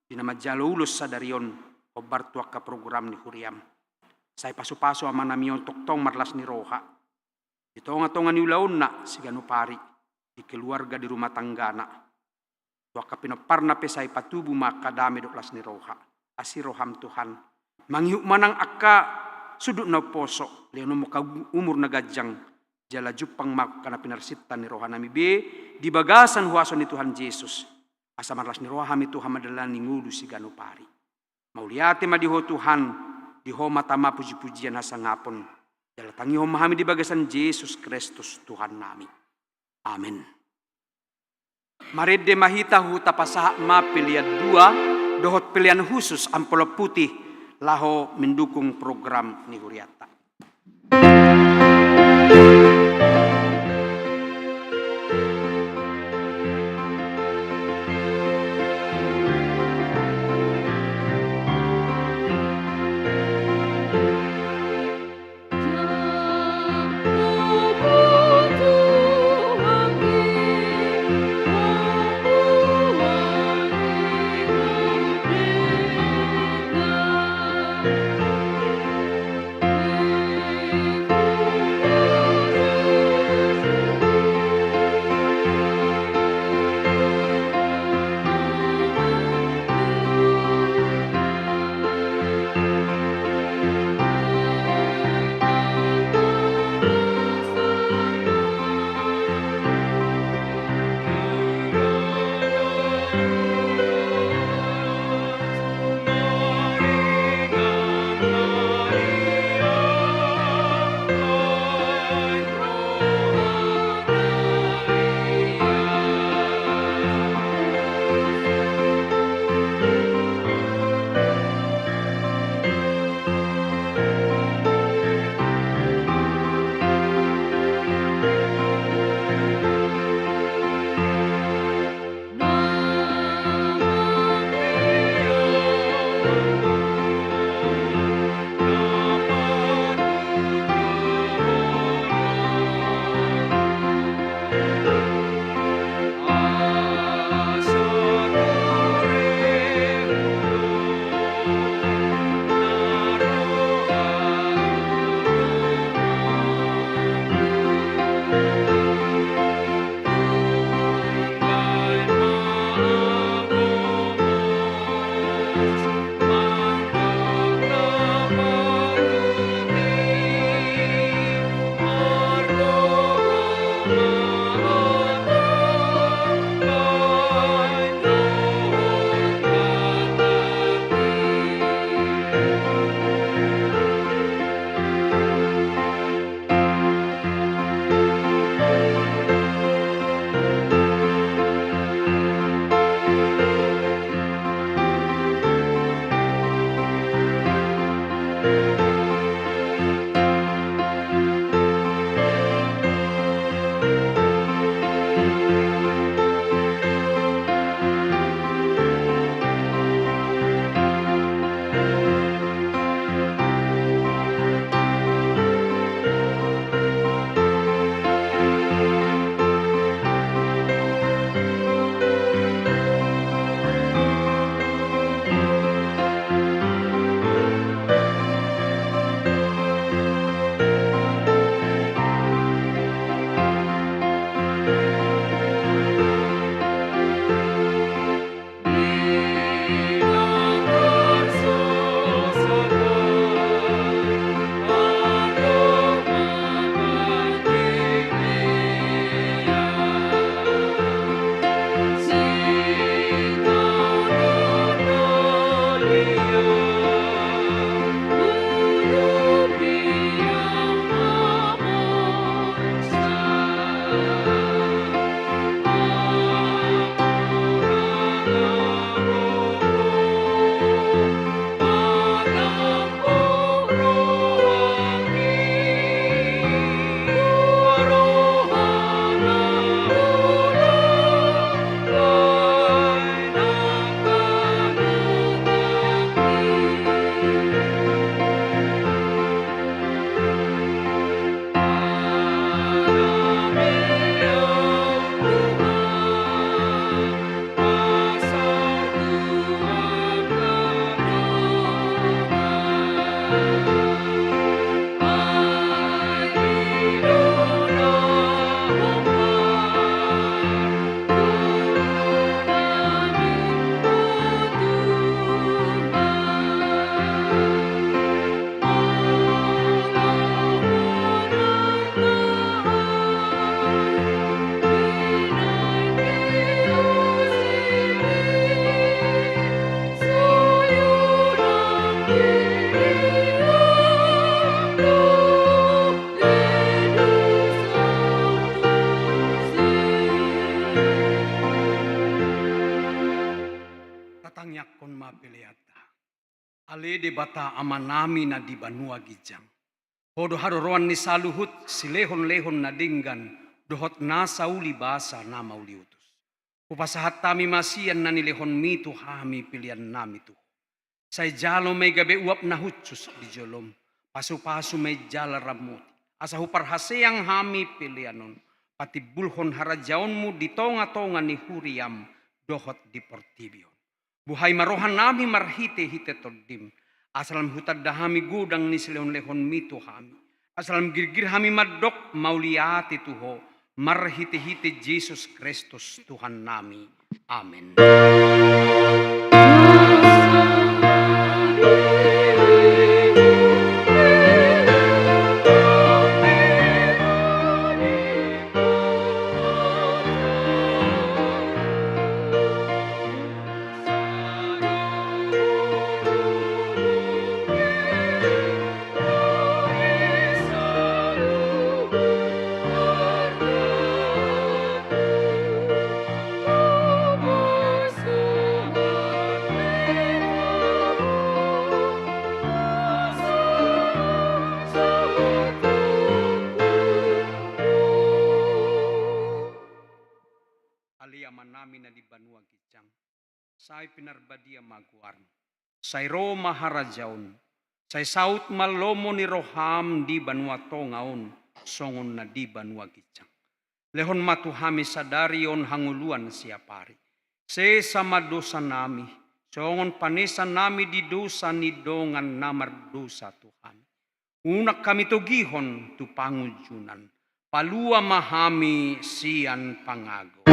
di na manjalo ulos sadari on, hombar tu angka program ni huriam. Sai pasupasu amanami on tongtong marlas ni roha di tongatonga ni ulaonna siganup ari, di keluarga, di rumah tanggana. Tu angka pinomparna pe sai patubu ma angka dame dohot las ni roha. Asi roham Tuhan, mangihut ma nang angka sundut na umposo, lehononmu angka umur na ganjang, jala jumpang ma angka na pinarsinta ni rohanami be di bagasan huaso ni Tuhan Jesus. Asa marlas ni roha hami Tuhan mandalani ngolu siganup ari. Mauliate ma di ho Tuhan, di ho ma tama pujipujian hasangapon. Jala tangihon ma hami di bagasan Jesus Kristus Tuhan nami. Amen. Marende ma hita, huhut tapasahat ma pelean dua dohot pelean khusus amplop putih laho mendukung program ni hurianta. Tatangiangkon ma peleanta. Ale Debata Amanami na di banua ginjang, Ho do haroroan ni saluhut silehonlehon na denggan dohot nasa uli basa na mauliutus. Hupasahat hami ma sian na nilehonMi tu hami peleannami tu Ho. Sai jalo ma i gabe uap na hushus di jolom, pasupasu ma i jala ramoti, asa huparhaseang hami pelean on patimbulhon harajaonMu di tongatonga ni huriaM dohot di portibi on. Buhai ma rohanami marhitehite TondiM, asa lam hutanda hami godang ni silehonlehonMi tu hami, asa lam girgir hami mandok mauliate tu Ho, marhitehite Jesus Kristus Tuhannami. Amen. Ale Amanami na di banua ginjang, sai pinarbadia ma goarMu. Sai ro ma harajaonMu. Sai saut ma lomo ni rohaM di banua tonga on, songon na di banua ginjang. Lehon ma tu hami sadari on hangoluan siapari. Sesa ma dosanami, songon panesanami di dosa ni dongan na mardosa tu hami. Unang hami togihon tu pangunjunan. Palua ma hami sian pangago.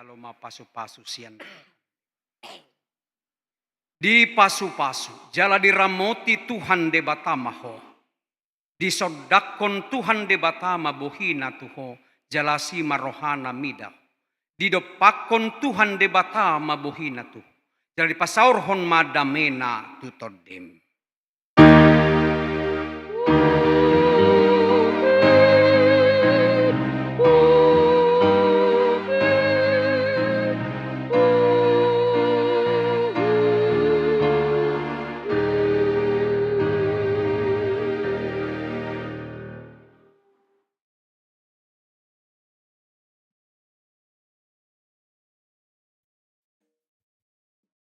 Jalo ma pasu-pasu sian. Dipasupasu jala diramoti Tuhan Debata ma ho. Disondangkon Tuhan Debata ma bohina tu ho, jala asi ma rohana mida ho. Didompakkon Tuhan Debata ma bohina tu ho, jala dipasaorhon ma damena tu tondem.